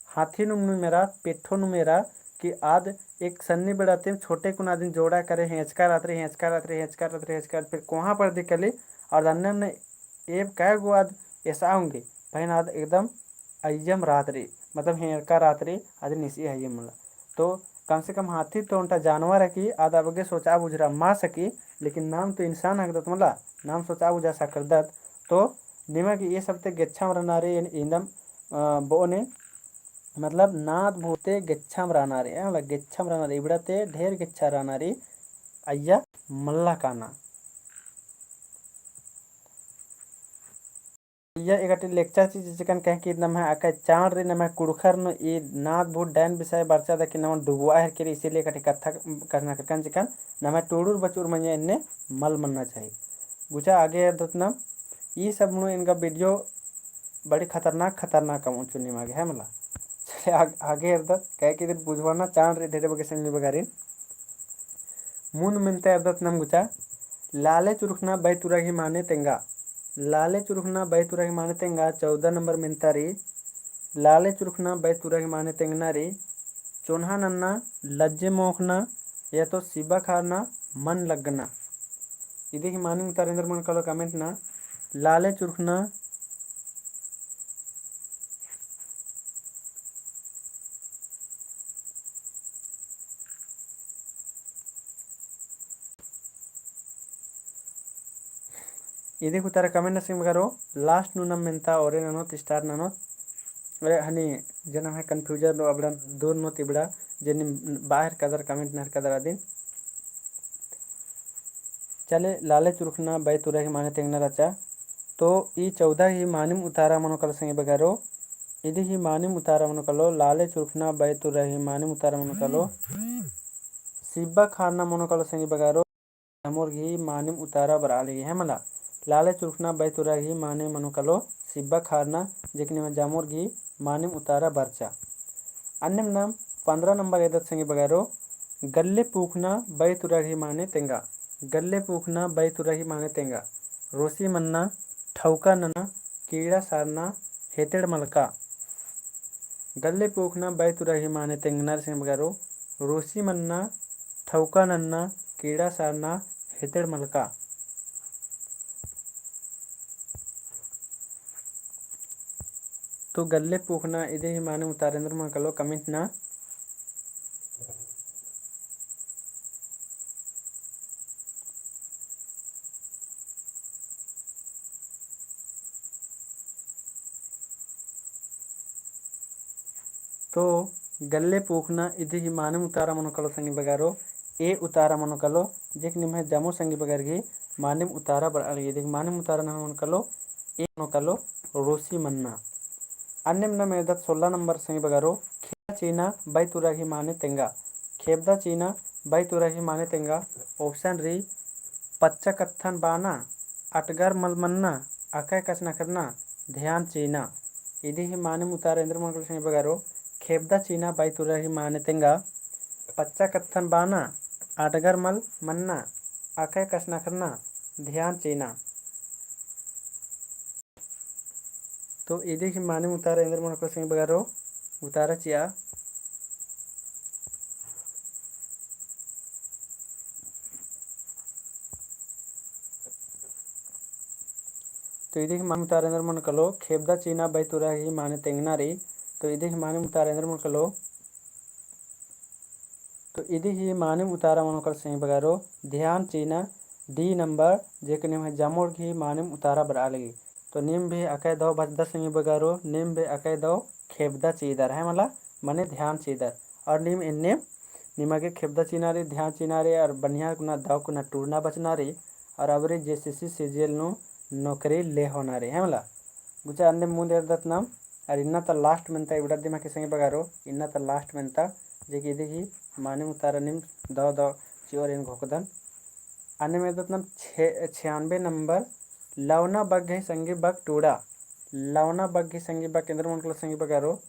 हाथी नुम नू मेरा, पेट्ठो नू मेरा, कि आद एक सन्नी बेड़ा तेम छोटे कुन आदिन जोड़ा करे हेंचका रात रई, हेंचका रात रई, हेंचका रात रई, हेंचका रात रई, फिर कोहाँ परदे कले, और अन्ने अन्ने एब काय गो आद एसा ओंगे, पहें आद एकदम अइयम रात रई, मतलब हेंचका रात रई, आद निसी अइयम मला। तो कम से कम हाथी तो ओन्टा जानवर है कि आद अबगे सोचा बुझरा मा सकी, लेकिन नाम तो इंसान हकदत मला, नाम सोचा बुझा सकरदत। तो निमा गे ई सब ते गेच्छम रअना रई, एन इन्दम, अ, बओने, मतलब नाद भूते गेच्छम रअना रई, अ, मतलब गेच्छम रअना रई, इबड़ा ते ढेर गेच्छा रअना रई, अइया मल्ला काना। इया एकटी लेक्चा चीज चिकन कहे कि नम्है अकय चाड़ रई, नम्है कुँड़ुख़र नू ई नाद भूत डायन बिसाय बरचा दा कि नमन डुबुआ हेरकी रई, इसीलिए एकटी कत्था कछनखरकन चिकन नम्है टूड़ुर बचुर मइय्याँ एन्ने मल मन्ना चाही। गुचा आगे एरदत नम, ई सब नू एंगा video बड़ी खतरनाक खतरनाक अमउन चुन्नी मागे है मला। चले आग-, आगे एरदत, कहे कि इदिन बुझवाना चाड़ रई ढेरे बग्गे संगी बगारिन। मुन्द मेन्ता एरदत नम गुचा, लाले चुरुखना बै तुरा गही माने तेंगा। लाले चुरुखना बै तुरा गही माने तेंगा, चौदह नंबर मेन्ता रई। लाले चुरुखना बै तुरा गही माने तेंगना रई, चोन्हा नन्ना, लज्जे मोखना, या तो सिबा खारना, मन लग्गना। इदी गही मानिम उतारा एन्देर मनो कालो comment ना, लाले चुरुखना, इदी गही उतारा comment ना संगी बगारो, last नू नम मेन्ता ओरे ननोत, start ननोत। अरे हनी जे नम्है confusion रओ अबड़ा दूर ननोत इबड़ा, जे नीम बाहर कदर comment नहर कदर अदिन। चले लाले चुरुखना बै तुरा गही माने तेंगना रहचा। तो ई चौदह गही मानिम उतारा मनो कालो संगी बगारो, इदी गही मानिम उतारा मनो कालो, लाले चुरुखना बै तुरा गही मानिम उतारा मनो कालो, सिब्बा खारना मनो कालो संगी बगारो, जामोर गही मानिम उतारा बरआ लगी है मला। लाले चुरुखना बै तुरा गही माने मनो कालो, सिब्बा खारना, जेकनी में जामोर गही मानिम उतारा बरचा। अन्नेम नाम पन्द्रह नंबर एदत संगी बगारो, गल्ले पूखना बै तुरा गही माने तेंगा। गल्ले पूखना बै तुरा गही माने तेंगा। रोसी मन्ना, ठौका नन्ना, कीड़ा सारना, हेतेड़ मलका। गल्ले पूखना बै तुरा गही माने तेंगना रई संगी बगारो, रोसी मन्ना, ठौका नन्ना, कीड़ा सारना, हेतेड़ मलका। तो गल्ले पूखना इदी गही माने उतारा एन्देर मनो कालो comment ना। तो गल्ले पूखना इदी गही मानिम उतारा मनो कालो संगी बगारो, ए उतारा मनो कालो, जेक निम्है जामो संगी बगर गही मानिम उतारा बरआ लगी, इदी गही मानिम उतारा नम्है मनो कालो, ए मनो कालो, रोसी मन्ना। अन्नेम नाम एदत सोलह नंबर संगी बगारो, खेबदा चीना बै तुरा गही माने तेंगा। खेबदा चीना बै तुरा गही माने तेंगा। Option रई, पच्चा कत्थन बाना, अटगर मल मन्ना, अकय कछनखरना, ध्यान चीना। इदी गही मानिम उतारा एन्देर मनो कालो संगी बगारो, खेबदा चीना बै तुरा गही माने तेंगा, पच्चा कत्थन बाना, अटगर मल मन्ना, अकय कछनखरना, ध्यान चीना। तो इदी गही मानिम उतारा एन्देर मनो कालो संगी बगारो, उतारा चिआ। तो इदी गही मानिम उतारा एन्देर मनो कालो, खेबदा चीना बै तुरा गही माने तेंगना रई। तो इदी गही मानिम उतारा एन्देर मनो कालो, तो इदी गही मानिम उतारा मनो कालो संगी बगारो, ध्यान चीना, D नंबर, जेक निम्है जामोर गही मानिम उतारा बरआ लगी। तो नीम भी अकय दव बचदर संगी बगारो, नीम भी अकय दव खेबदा चीदर है मला, मने ध्यान चीदर। और नीम एन्ने निमा गे खेबदा चीना रई, ध्यान चीना रई, और बढ़िया कुना दव कुना टूड़ना बचना रई, और अबरी JSSC CGL नू नौकरी ले होना रई है मला। गुचा अन्नेम मुन्द एरदत नाम, और इन्ना ता last मेन्ता इबड़ा दिम का संगी बगारो, इन्ना ता last मेन्ता, जेक इदी गही मानिम उतारा नीम दव दव चिओर एन घोखदन। अन्नेम एरदत नाम छे-, छियानबे नंबर लवना बग्गे संगी बक टूड़ा। लवना बग्गे संगी बक एन्दर मनो कालो संगी बगरो,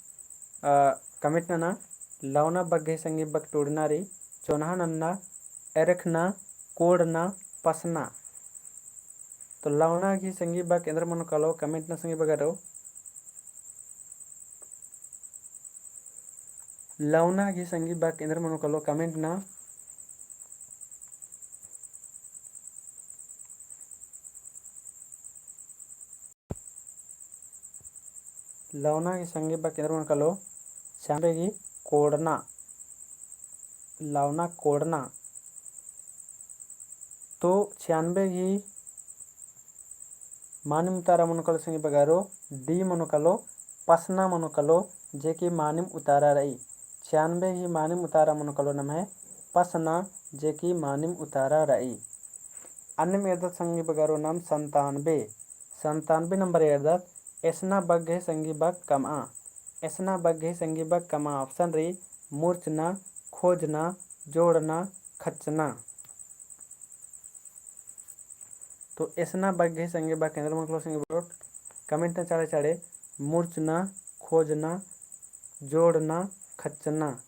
अ, comment नना। लवना बग्गे संगी बक टूड़ना रई, चोन्हा नन्ना, एरखना, कोड़ना, पसना। तो लवना गही संगी बक एन्दर मनो कालो comment नना संगी बगरो। लवना गही संगी बक एन्दर मनो कालो comment नना। लवना गही संगी बक एन्दर मनो कालो, छियानबे गही कोड़ना, लवना कोड़ना। तो छियानबे गही मानिम उतारा मनो कालो संगी बगरो, D मनो कालो, पसना मनो कालो, जे कि मानिम उतारा रई। छियानबे गही मानिम उतारा मनो कालो नम्है पसना, जे कि मानिम उतारा रई। अन्नेम एरदत संगी बगरो नाम संतानबे। संतानबे नंबर एरदत, एसना बग्गे संगी बक कमआ। एसना बग्गे संगी बक कमआ option रई, मुर्चना, खोजना, जोड़ना, खच्चना। तो एसना बग्गे संगी बक एन्दर मनो कालो संगी बगरो, comment नना चाड़े चाड़े, मुर्चना, खोजना, जोड़ना, खच्चना।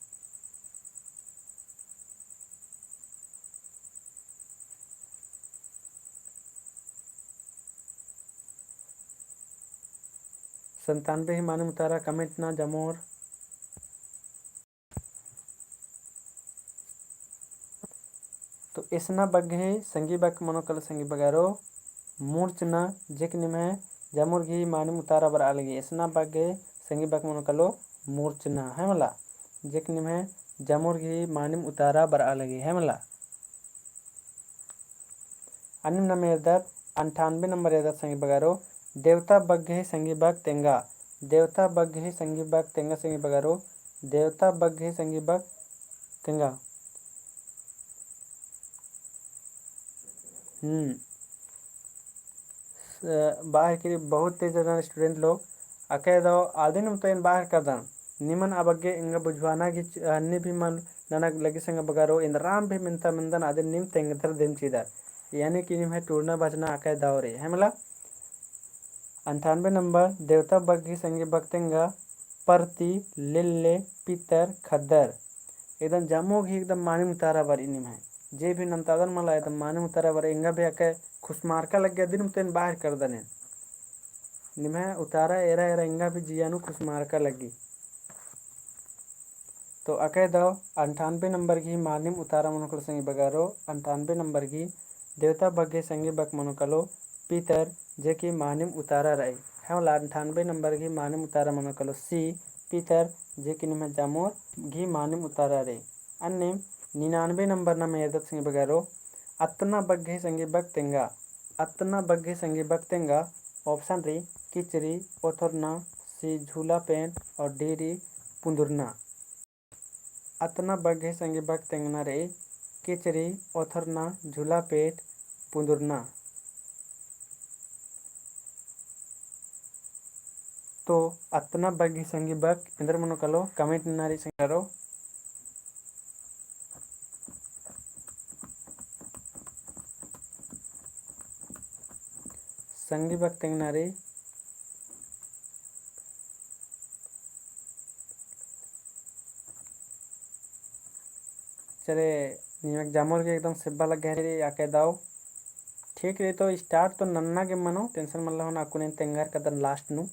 संतानबे ही मानिम उतारा comment नना जमोर। तो एसना बग्गे संगी बक मनो कालो संगी बगरो मुर्चना, जे कि निम्है जमोर गही मानिम उतारा बरआ लगी। एसना बग्गे संगी बक मनो कालो मुर्चना, है मला, जे कि निम्है जमोर गही मानिम उतारा बरआ लगी, है मला। अन्नेम नाम एरदत, अंठानबे नंबर एरदत संगी बगरो, देवता बग्गे संगी बक तेंगा। देवता बग्गे संगी बक तेंगा संगी बगरो, देवता बग्गे संगी बक तेंगा। हम्म। स-, बाहर की बहुत तेज रहना student लोग, अकय दव आदिन तो एन बाहर करदन, निमन आ बग्गे एंगा बुझवाना गही च-, अन्ने भी मन नना लगी संगी बगरो, एन्दराम भी मेन्ता मेन्दन आदिन नीम तेंगदर दिम चिदर। यानी कि निम्है टूड़ना बचना अकय दव रई, है मला। अंठानबे नंबर, देवता बग्गे संगी बक तेंगा, परती, लिल्ले, पितर, खद्दर। एकदम जमो गही एकदम मानिम उतारा बरई निम्है। जे भी नन्तादन मला एकदम मानिम उतारा बरई, एंगा भी अकय खुसमारका लग्गी, अदिन तो एन बाहर करदन एन। निम्है उतारा एरा एरा एंगा भी जिया नू खुसमारका लग्गी। तो अकय दव अंठानबे नंबर गही मानिम उतारा मनो कालो संगी बगरो, अंठानबे नंबर गही देवता बग्गे संगी बक मनो कालो पितर, जे कि मानिम उतारा रई। है मला, अंठानबे नंबर गही मानिम उतारा मनो कालो C, पितर, जे कि निम्है जमोर गही मानिम उतारा रई। अन्नेम निनानबे नंबर नाम एरदत संगी बगरो, अतना बग्गे संगी बक तेंगा। अतना बग्गे संगी बक तेंगा, option रई, किचरी, ओथरना, C, झूला पेंट और D रई, पुंदुरना। अतना बग्गे संगी बक तेंगना रई, किचरी, ओथरना, झूला पेंट, पुंदुरना। तो अतना बग्गे संगी बक एन्दर मनो कालो comment नना रई संगी बगरो। संगी बक तेंगना रई। चले, निमक जामोर गे एकदम सेब्बा लग्गा रई, अकय दव। ठीक रई, तो start तो नन्ना गे मनो, tension मल्ला होना, अक्कुन एन तेंगर कदन last नू।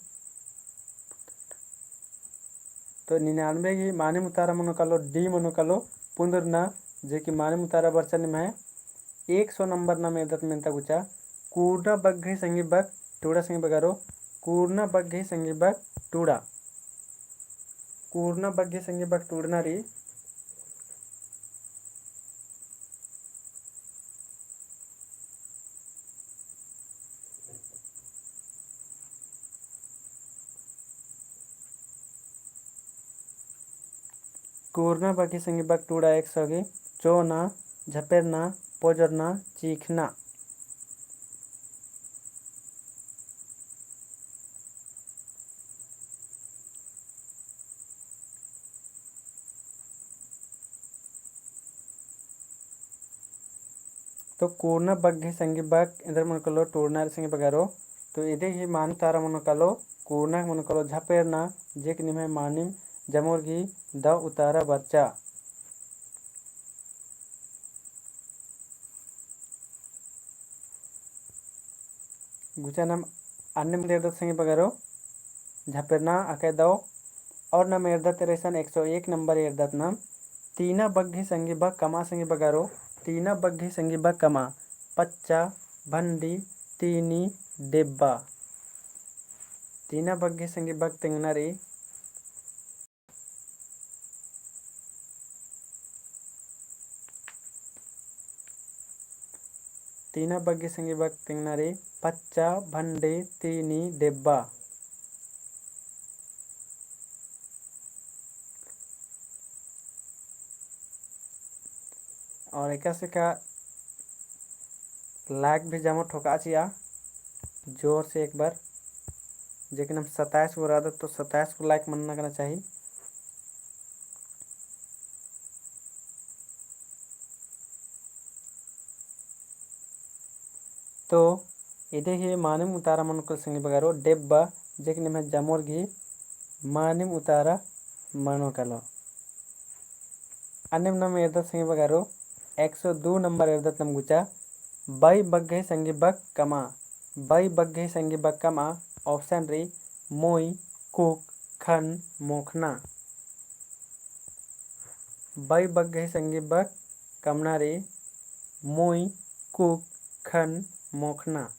तो निन्यानबे गही मानिम उतारा मनो कालो, D मनो कालो, पुंदुरना, जे कि मानिम उतारा बरचा निम्है एक सौ नंबर नाम एरदत मेन्ता गुचा, कूरना बग्गे संगी बक टूड़ा संगी बगरो, कूरना बग्गे संगी बक टूड़ा। कूरना बग्गे संगी बक टूड़ना रई। कूरना बग्गे संगी बक टूड़ा एक सौ गे, चोना, झपेरना, पोजरना, चीखना। तो कोरना बग्गे संगी बक एन्देर मनो कालो टूड़ना रई संगी बगरो। तो इदी ही मानिम उतारा मनो कालो, कोरना मनो कालो झपेरना, जे कि निम्है मानिम जमोर गही दव उतारा बरचा। गुचा नाम अन्नेम एरदत संगी बगरो, झपेरना अकय दव। और नाम एरदत रई सन एक सौ एक नंबर एरदत नाम, तीना बग्गे संगी बक कमआ संगी बगरो, तीना बग्गे संगी बक कमआ, पच्चा, भंडी, तीनी, डेब्बा। तीना बग्गे संगी बक तेंगना रई। तीना बग्गे संगी बक तेंगना रई, पच्चा, भंडी, तीनी, डेब्बा। और एकासे का like भी जमा ठोका चिआ जोर से एक बार, जे कि नाम सत्ताईस गो रअदत तो सत्ताईस गो like मन्ना कना चाही। तो इदी ही मानिम उतारा मनो कालो संगी बगरो डेब्बा, जे कि निम्है जमोर गही मानिम उतारा मनो कालो। अन्नेम नाम एरदत संगी बगरो, एक सौ दो नंबर एरदत नाम गुचा, बई बग्गे संगी बक कमआ, बई बग्गे संगी बक कमआ, option रई, मुई, कुक, खन, मोखना। बई बग्गे संगी बक कमना रई, मुई, कुक, खन, मोखना।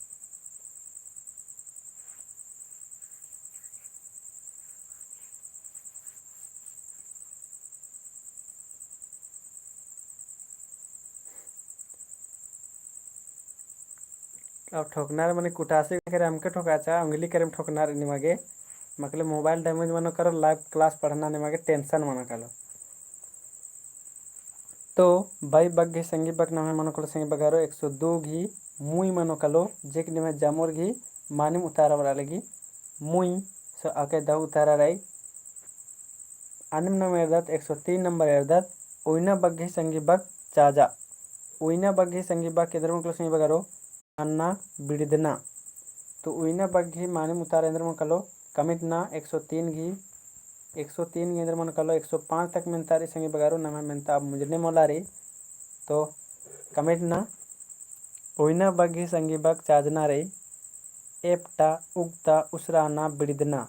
अब ठोकना रई मने कुटासी करे अमके ठोकाचा, उंगली करेम ठोकना रई निमागे, मतलब mobile damage मनो कालो, live class पढ़ना निमागे tension मनो कालो। तो बई बग्गे संगी बक नम्है मनो कालो संगी बगरो एक सौ दो गही मुई मनो कालो, जे कि निम्है जमोर गही मानिम उतारा बरआ लगी मुई, so अकय दव उतारा रई। अन्नेम नाम एरदत एक सौ तीन नंबर एरदत, उइना बग्गे संगी बक चाजा। उइना बग्गे संगी बक एन्देर मनो कालो संगी बगरो, अन्ना बिड़दना। तो उइना बग्गे मानिम उतारा एन्देर मनो कालो कमिटना। एक सौ तीन गही, एक सौ तीन गही एन्देर मनो कालो एक सौ पाँच तक मेन्ता रई संगी बगरो, नम्है मेन्ता अब मुंजने मोला रई। तो कमिटना, उइना बग्गे संगी बक चाजना रई, एपटा, उगता, उसराना, बिड़दना।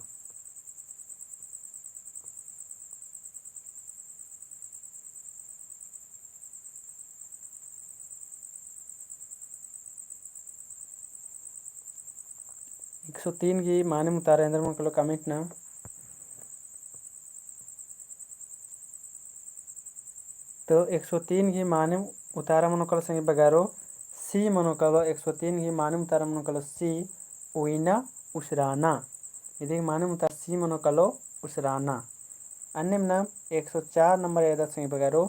एक सौ तीन गही मानिम उतारा एन्देर मनो कालो कमिटना। तो एक सौ तीन गही मानिम उतारा मनो कालो संगी बगरो C मनो कालो, एक सौ तीन गही मानिम उतारा मनो कालो C, उइना उसराना। इदी गही मानिम उतारा C मनो कालो उसराना। अन्नेम नाम एक सौ चार नंबर एरदत संगी बगरो,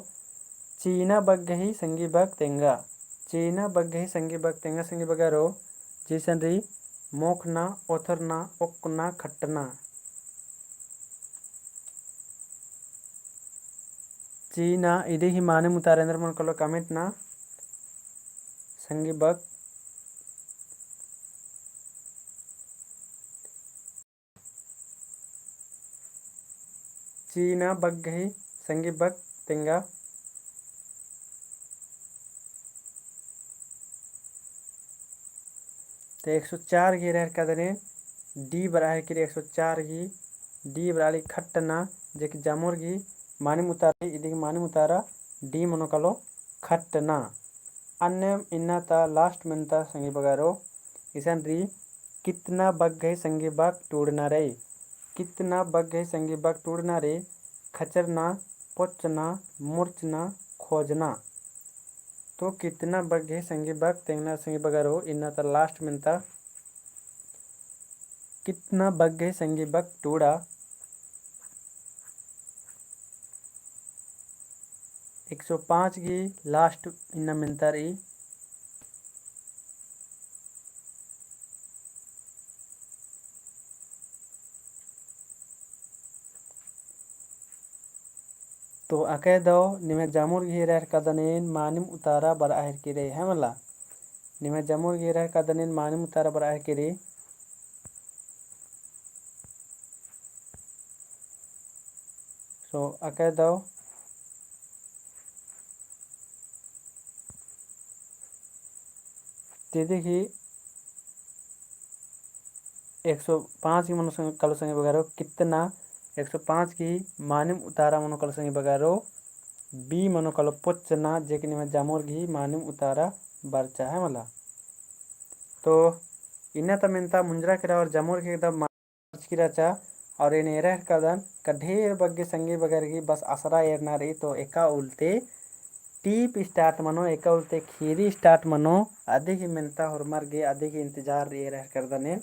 चीना बग्गे संगी बक तेंगा। चीना बग्गे संगी बक तेंगा संगी बगरो, जैसन रई मोखना, ओथरना, ओक्कना, खट्टना। चीना, इदी ही मानिम उतारा एन्देर मनो कालो कमिटना संगी बक। चीना बग्गे संगी बक तेंगा। तो एक सौ चार गही एरा हेलरकदन D बरआ हेलरकी रई, एक सौ चार गही D बरआ लगी खट्टना, जे कि जमोर गही मानिम उतारा, इदी गही मानिम उतारा D मनो कालो खट्टना। अन्नेम इन्ना ता last मेन्ता संगी बगरो, इसन रई कितना बग्गे संगी बक टूड़ना रई। कितना बग्गे संगी बक टूड़ना रई, खचरना, पोचना, मुर्चना, खोजना। तो कितना बग्गे संगी बक तेंगना संगी बगरो, इन्ना ता last मेन्ता। कितना बग्गे संगी बक टूड़ा। एक सौ पाँच गही last इन्ना मेन्ता रई। तो अकय दव निम्है जमोर गही एरा हेलरकदन एन मानिम उतारा बरआ हेलरकी रई, है मला। निम्है जमोर गही एरा हेरकादन एन मानिम उतारा बरआ हेके रई। So अकय दव तिदी गही एक सौ पाँच गही मनो संग-, कालो संगी बगरो कितना, एक सौ पाँच गही मानिम उतारा मनो कालो संगी बगरो B मनो कालो पोच्चना, जे कि निम्है जमोर गही मानिम उतारा बरचा है मला। तो इन्ना ता मेन्ता मुंजरा केरा और जमोर गही एकदम बरचकी रहचा। और एन एरा हेरकादन का ढेर बग्गे संगी बगर गही बस असरा एरना रई, तो एका उल्ते टीप start मनो, एका उल्ते खीरी start मनो, अदी गही मेन्ता होरमर गे, अदी गही इंतजार रई एरा हेरकादन एन।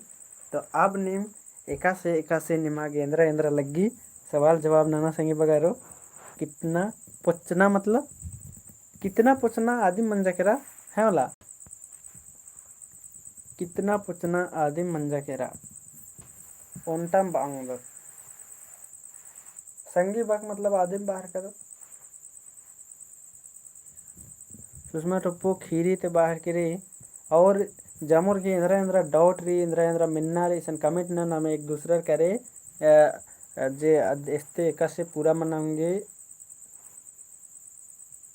तो अब नीम एकासे, एकासे निमा गे एन्दरा, एन्दरा लग्गी सवाल जवाब नना संगी बगरो। कितना पोच्चना मतलब कितना पोच्चना आदिम मंजा केरा है मला। कितना पोच्चना आदिम मंजा केरा। ओन्टाम बआ ओंगदत। संगी बक मतलब आदिम बआ हेरकादत। सुषमा टोप्पो खीरी ती बआ हेके रई। और जमोर गही एन्दरा एन्दरा doubt रई, एन्दरा एन्दरा मेन्ना रई, इसन comment नना, नाम एक दूसरर करे, अ, अ, जे अद-, एस्ते एकासे पूरा मना ओंगे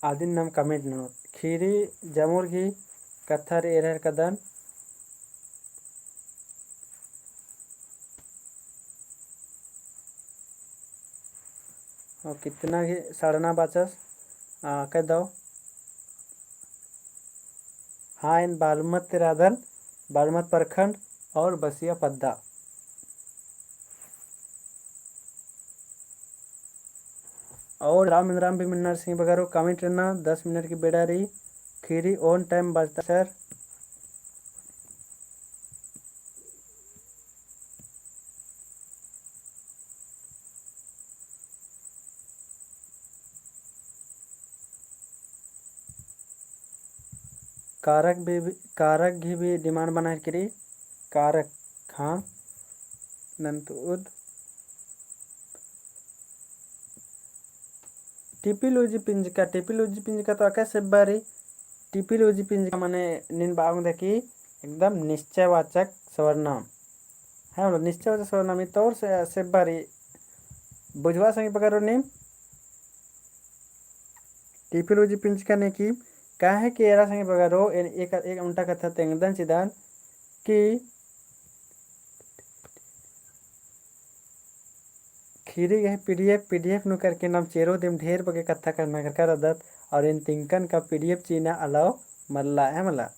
आदिन नाम comment ननोत। खीरी जमोर गही कत्था रई एरा हेरकादन। और कितना गही सड़ना बाचस, आ, कह दव। हाँ, एन बालूमत ती रअदन, बालूमत प्रखंड और बसिया पद्दा। और राम इंद्राम भी मन्नर संगी बगरो comment नना, दस मिनट की बेड़ा रई, खीरी on time बरता सर। कारक भी, भी, कारक गही भी demand बना हेके रई, कारक, हाँ, नन्तुद। टिपिलुजी पिंजका, टिपिलुजी पिंजका तो अकय सेब्बा रई। टिपिलुजी पिंजका मने नीन बआ ओंगदय कि एकदम निश्चयवाचक सर्वनाम। हाँ, मतलब निश्चयवाचक सर्वनाम ई तौर से, सेब्बा रई। बुझवा संगी बगरो नीम टिपिलुजी पिंजका ने कि काहे कि एरा संगी बगरो एन एक, एक ओन्टा कत्था तेंगदन चिदन कि खीरी गही PDF, PDF नू करके नाम चेरो दिम ढेर बग्गे कत्था करना करका रअदत, और एन तिंकन का PDF चिअना allow मल्ला है मला।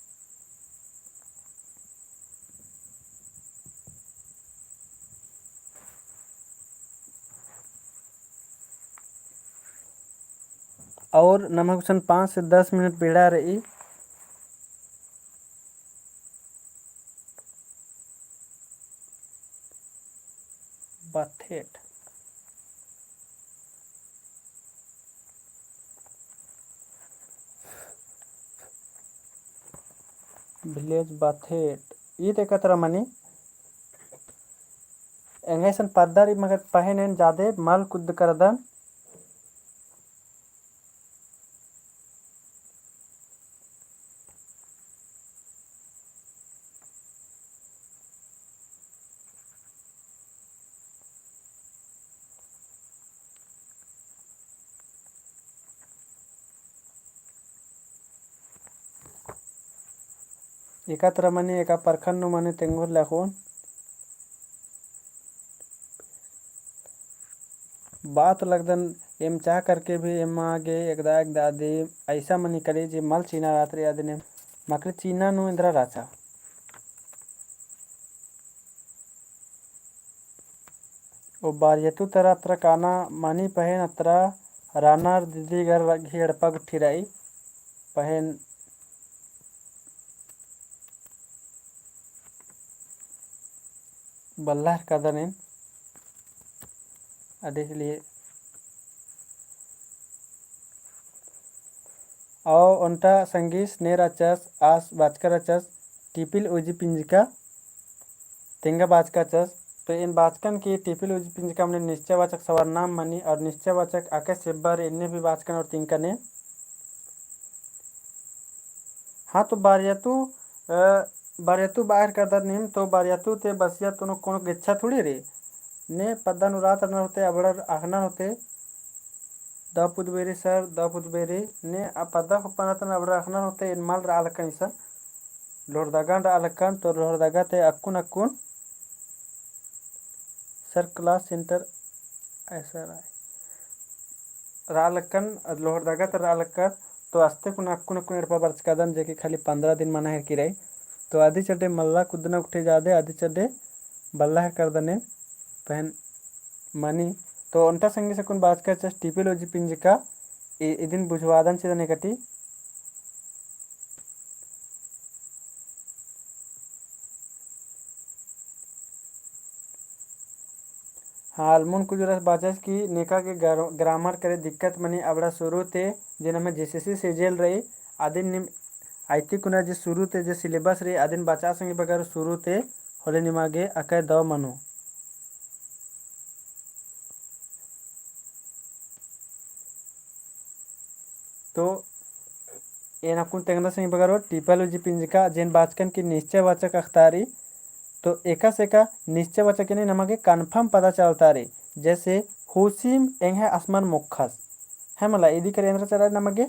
और नमा गुसन पाँच से दस मिनट बेड़ा रई। बाथेट। Village बाथेट। ई ते कतरा मनी। एंगा इसन पद्दा रई मगर पहें एन जादे मल कुद्द करदन। एका तरा मनी एका प्रखंड नू मनी तेंगोर लाखोन। बात लगदन एम चाह करके भी एमा गे एकदा एकदा आदि ऐसा मनी करी जे मल चीना रात रे आदि ने मकरी चीना नू एन्दरा राचा। ओ बारियतु तरा तरा काना मनी पहें अतरा रानार दीदी घर रग्गी एड़पा गुट्ठी रई पहें बल्लर कदन एन अदि के लिए। औ ओन्टा संगीस ने रहचस आस बाचका रहचस टिपिल उजी पिंजका तेंगा बाचका रहचस। तो एन बाचकन कि टिपिल उजी पिंजका मने निश्चयवाचक सर्वनाम मनी और निश्चयवाचक आके सेब्बर एन्ने भी बाचकन और तिंकने। हाँ, तो बारियतु अ, बारियातू बाहर करदर नीम, तो बारियातू ते बसिया तो कोनो गेच्छा थोड़ी रे। ने पद्दा नू रात रअनर होते, अबड़र अख़नर होते, दव पुदबेरी सर, दव पुदबेरी, ने आ पद्दा खोपना तन अबड़र अख़नर होते, एन मल रआ लक्कन इसन। लोहरदगा रआ लक्कन, तो लोहरदगा ते अक्कुन अक्कुन सर class center ऐसा रआ लक्कन, लोहरदगा ता रआ लक्कन, तो आस्ते कुन अक्कुन अक्कुन एड़पा बरचकादन, जे कि खाली पन्द्रह दिन मना हेरकी रई। तो अदी चड्डे मल्ला कुद्दना गुट्ठी जादे, अदी चड्डे बल्ला हेरकादन एन पहें मनी। तो ओन्टा संगी सकुन बाचका चस टिपोलॉजी पिंजका, इ-, इदिन बुझवादन चिदन एकटी। हाँ, अलमुन कुजूरस बाचस कि नेका गे ग्रा-, grammar करे दिक्कत मनी अबड़ा शुरू ते जे नम्है JCC schedule रई, अदिन नीम अइती कुना जे शुरू ते जे syllabus रई, अदिन बाचा संगी बगरो शुरू ते होले निमा गे अकय दव मनो। तो एन अक्कुन तेंगना संगी बगरो टिपोलॉजी पिंजका जेन बाचकन कि निश्चयवाचक अख़तारी, तो एकासे एका निश्चयवाचक यानी नमा गे confirm पता चलतारी, जैसे हूसिम एंग्है असमन मोख़स, है मला, इदी करे एन्दरा चलतारी नमा गे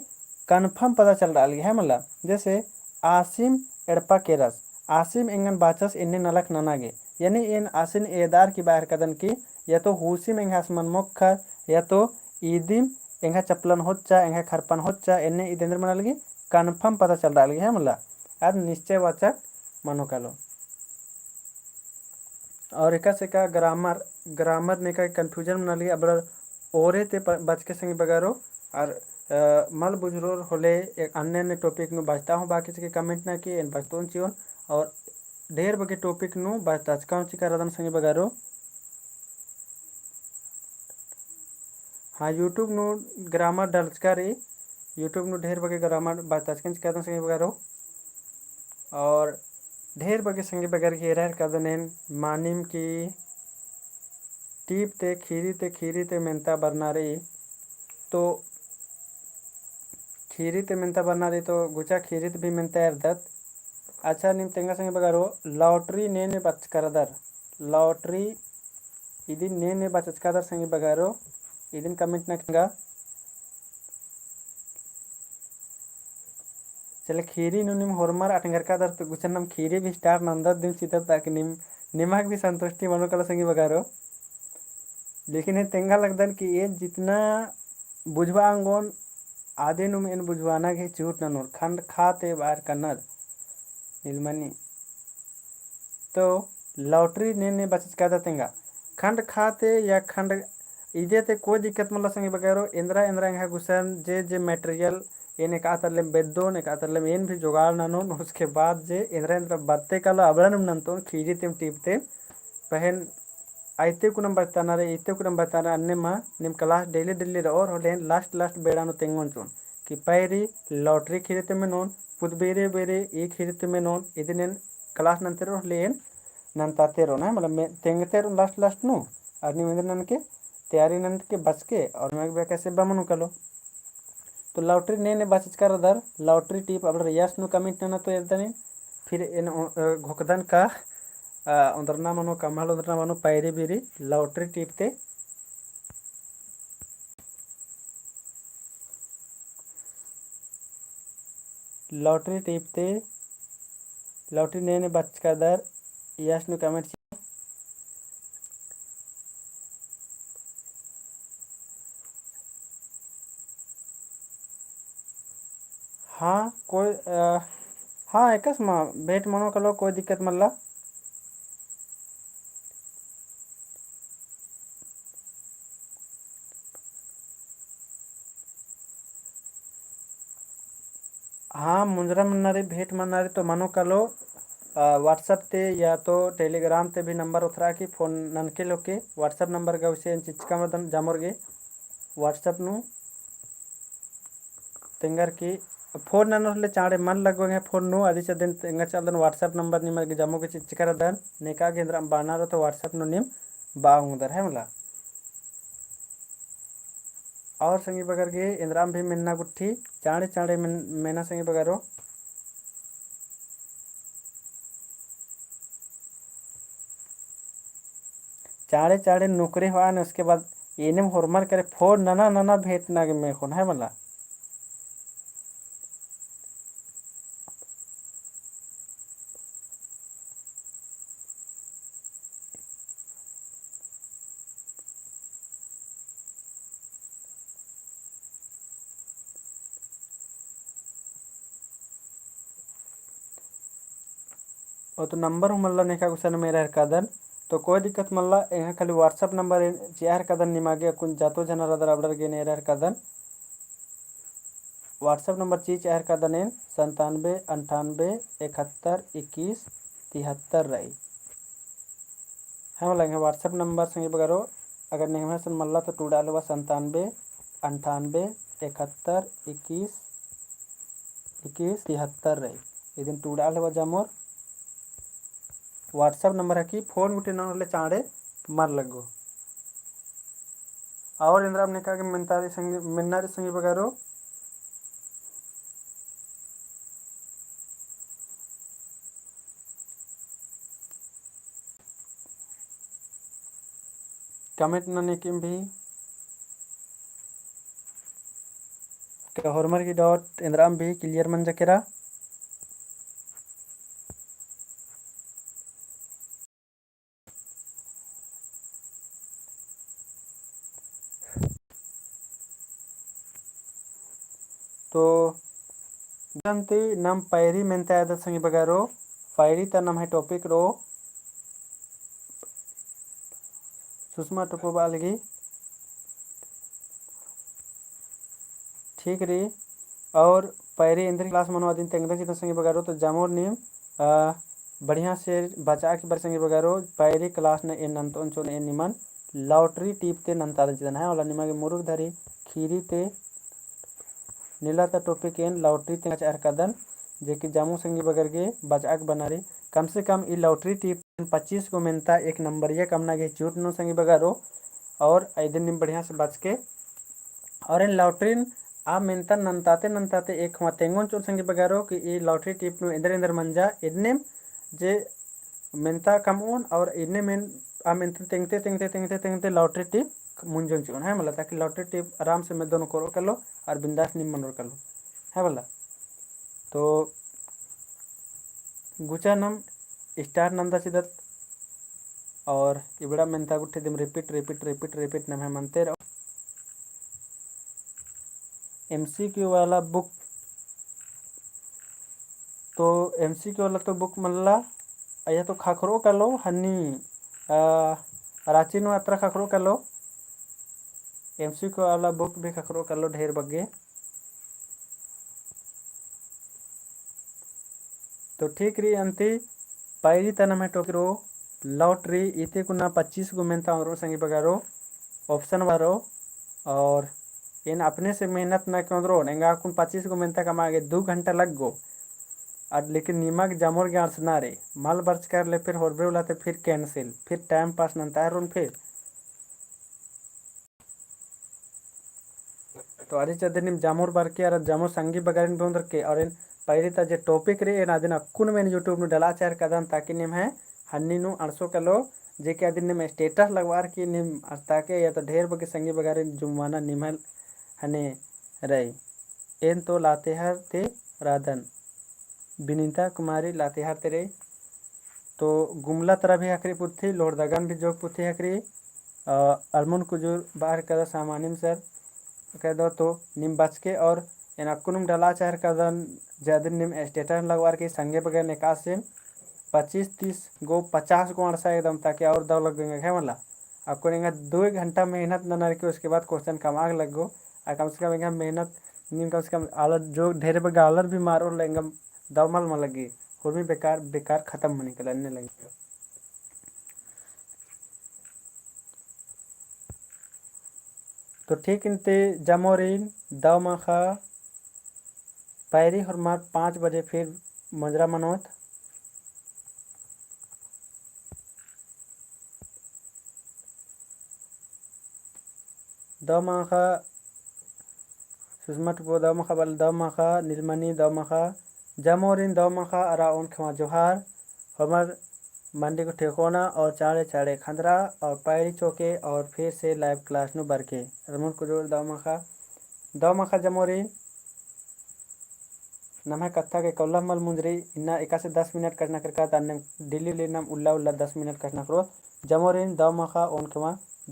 confirm पता चलरआ लगी, है मला, जैसे आसिम एड़पा केरस, आसिम एंगन बाचस एन्ने नलख नना गे, यानी एन आसिन एदार की बाहर कदन की, या तो हूसिम एंग्है असमन मोख़स, या तो ईदिम एंग्है चपलन होच्चा, एंग्है खरपन होच्चा, एन्ने ईद एन्दर मना लगी, confirm पता चलरआ लगी, है मला, आद निश्चयवाचक मनो कालो। और एकासे एका grammar, grammar नेका confusion मना लगी, अबड़ा ओरे ते प-, बचके संगी बगरो, और, अ, मल बुझुरोर होले एक अन्य अन्य topic नू बचता हूँ, बाकी चके comment ना की, एन बचतोन चिओन, और ढेर बगे topic नू बचताचका हूँ चिका रदन संगी बगरो। हाँ, YouTube नू grammar डलचका रई, YouTube नू ढेर बगे grammar बचताचकन चिका रदन संगी बगरो। और ढेर बगे संगी बगर गे एरा हेरकादन एन मानिम कि टीप ते खीरी ते खीरी ते मेन्ता बरना रई। तो खीरी ते मेन्ता बरना रई तो गुचा खीरी ते भी मेन्ता एरदत। अच्छा, नीम तेंगा संगी बगरो lottery ने ने बचकरदर, lottery इदिन ने ने बचचकादर संगी बगरो, इदिन comment नना तेंगा। चले खीरी नू नीम होरमर अटंगरकादर तो गुचन नम खीरी भी start नन्दत दिम चिदत ताकि नीम, निमाग भी संतुष्टि मनो कालो संगी बगरो। लेकिन एन तेंगा लगदन कि एन जितना बुझवा अंगोन आदे नुम एन बुझवाना गे चूट ननोर खंड खा ते बाहर कन्नर नीलमनी। तो lottery ने ने बचचकादर तेंगा। खंड खा ते या खंड इदे ते कोई दिक्कत मल्ला संगी बगरो, एन्दरा एन्दरा एंग्है गुसन जे जे material एन एका तरलेम बेद्दोन, एका तरलेम एन भी जुगाड़ ननोन, उसके बाद जे एन्दरा एन्दरा बत्ते कालो अबड़ा नुम नन्तोन, खीरी तेम टीप तेम, पहें अइते कुनम बचताना रई, इते कुनम बचताना रई, अन्ने मा नीम class daily daily रओर होले एन last last बेड़ा नू तेंगोन चिओन कि पैरी lottery खीरी ते मेनोन, पुदबेरे बेरे ई खीरी ते मेनोन, इदिन एन class नन्ते रओर होले एन नन्ताते रओन, है, मतलब, तेंगते रओन last last नू, और नीम एन्दर ननके तैयारी ननके बचके, और मैं भी कैसे बमनु कलो। तो lottery ने ने बचचकादर, lottery टीप अबड़ा yes नू comment नना तो एरदन एन, फिर एन, अ, घोकदन का, अ, ओन्दरना मनो, कमहल ओन्दरना मनो, पैरी बीरी, lottery टीप ते। Lottery टीप ते, lottery ने ने बचचकादर, yes नू comment चिओ। हाँ, कोई, अ, हाँ, एकासे मा भेंट मनो कालो, कोई दिक्कत मल्ला। हाँ, मुंजरा मन्ना रई, भेंट मन्ना रई तो मनो कालो, अ, WhatsApp ते या तो Telegram ते भी number ओथरआ की phone ननके लोके WhatsApp number गा उसे एन चिच्चका रअदन जामोर गे WhatsApp नू तेंगर की phone ननोर होले चाँड़े मल लगो एंग्है phone नू, अदी चड्डे एन तेंगा चालदन WhatsApp number निमर गे जामो गे चिच्चका रअदन, नेका गे एन्दरा बअना रओ तो WhatsApp नू नीम बआ ओंगदर है मला। और संगी बगर गे एन्दराम भी मेन्ना गुट्ठी चाँड़े चाँड़े मेन-, मेना संगी बगरो। चाँड़े चाँड़े नोकरी होआ ने, उसके बाद एन्नेम होरमर करे फोन नना नना भेंटना गे मेख़ोन है मला। और तो नंबर हूँ मल्ला नेका गुसन मेरा हरकादन, तो कोई दिक्कत मल्ला, एंगा खाली WhatsApp नंबर एन चिआ हरकादन निमागे, अक्कुन जातो झना रअदर अबड़र गे नेरा हरकादन। WhatsApp नंबर चिआ हरकादन एन, संतानबे अंठानबे इकहत्तर इक्कीस तिहत्तर रई। है मला, एंगा WhatsApp नंबर संगी बगरो, अगर नेंग्है सन मल्ला तो टूड़ा लेवा संतानबे अंठानबे इकहत्तर इक्कीस इक्कीस तिहत्तर रई। इदिन टूड़ा लेवा जामोर WhatsApp नंबर हकी, फोन गुट्ठी ननोर ले चाँड़े मल लग्गो। और एन्दरा नेका गे मेन्तारी संगी, मेन्नारी संगी बगरो। Comment नने किम भी का होरमर की doubt एन्दराम भी clear मंजा केरा। तो जन्ती नम पैरी मेन्ता एदत संगी बगरो, पैरी ता नम्है topic रओ सुषमा टोप्पो बआ लगी। ठीक रई। और पैरी एन्देर class मनो अदिन तेंगदन चिदन संगी बगरो, तो जामोर नीम, अ, बढ़िया से बचा की बर संगी बगरो, पैरी class न एन नन्तओन चिओन एन निमन lottery टीप ते नन्तादन चिदन है, वाला निमा गे मुरुख धरी खीरी ते नीला ता topic एन lottery ते चहर कदन, जे कि जामो संगी बगर गे बचा के बना रई। कम से कम ई lottery टीप पच्चीस गो मेन्ता एक नंबरिया कमना गे चूट नू संगी बगरो, और इदिन नीम बढ़िया से बचके, और एन lottery आ मेन्ता नन्ताते नन्ताते एक हमा तेंगोन चोन संगी बगरो कि ई lottery टीप नू एन्देर एन्देर मंजा, इदनेम जे मेन्ता कमओन और इदनेम एन आ मेन्ता तेंगते तेंगते तेंगते तेंगते lottery टीप मुंजोन चिओन है मला, ताकि lottery टीप आराम से मेदोन कोरो कलो और बिंदास नीम मनोर कलो है मला। तो गुचा नम start नन्दा चिदत और इबड़ा मेन्ता गुट्ठी दिम repeat, repeat, repeat, repeat नम्है मनते रओ। MCQ वाला book, तो MCQ वाला तो book मल्ला, अइय्या तो ख़क्खरो कलो हन्नी, आ, राँची नू अत्रा ख़क्खरो कलो, MCQ वाला book भी ख़क्खरो कलो ढेर बग्गे। तो ठीक रई अन्ती, पैरी ता नम्है topic रओ lottery, इते कुना पच्चीस गो मेन्ता ओन्दरओ संगी बगरो, option वारो, और एन अपने से मेहनत नना के ओन्दरओन, एंगा अक्कुन पच्चीस गो मेन्ता कमआ गे दू घंटा लग्गो, और लेकिन निमा गे जामोर गे अंड़सना रई, मल बरचकर ले फिर होरबे उल्ला ते फिर cancel, फिर time pass नन्ता रओन फिर। तो अदिन चिअदन नीम जामोर बरके अरा जामोर संगी बगरिन भी ओन्दरके, और एन पैरी ता जे topic रई एन अदिन अक्कुन मेन YouTube नू डला चहर कदन, ताकि निम्है हन्नी नू अंड़सो कलो, जे कि अदिन नीम status लगवार की नीम अंड़सता के, या तो ढेर बग्गे संगी बगरिन जुम्माना निम्है हने रई। एन तो लातेहार ते रअदन। बिनीता कुमारी लातेहार ते रई। तो गुमला तरा भी ख़क्खरई पुथी, लोहरदगन भी जोक पुथी ख़क्खरई। अ, अलमुन कुजूर बअर कदा सामानिम सर, कदो तो नीम बचके और एन अक्कुनुम डला चहर कदन, जे अदिन नीम status लगवार की संगे बगेन एकासिन पच्चीस तीस गो पचास गो अंड़सा एकदम, ताकि और दव लग्गो एंगा है मला। अक्कुन एंगा दो एक घंटा मेहनत ननर की उसके बाद question कमआ गे लग्गो। आ कम से कम एंगा मेहनत नीम कम से कम आलर जो ढेर बग्गे आलर भी मारओर ले एंगा दव मल मल लग्गी, हुरमी बेकार, बेकार खतम मनी कला, अन्ने लग्गी। तो ठीक इन्ते जामोरिन दव माखा पैरी होरमर पाँच बजे फिर मंजरा मनोत। दव माखा सुषमा टुपो दव माखा बल दव माखा नीलमणि दव माखा जामोरिन दव माखा अरा ओन खेमा जोहार। होरमर मंडी गो ठेकोना और चाड़े चाड़े खंदरा और पैरी चोके और फिर से live class नू बरके। अदमुन कुजूर दव माखा, दव माखा जमोरिन नम्है कत्था गे कोल्ला मल मुंजरी, इन्ना एकासे दस मिनट कछनखरका, अन्ने daily ले नाम उल्ला उल्ला दस मिनट कछनखरओत। जमोरिन दव माखा ओन केमा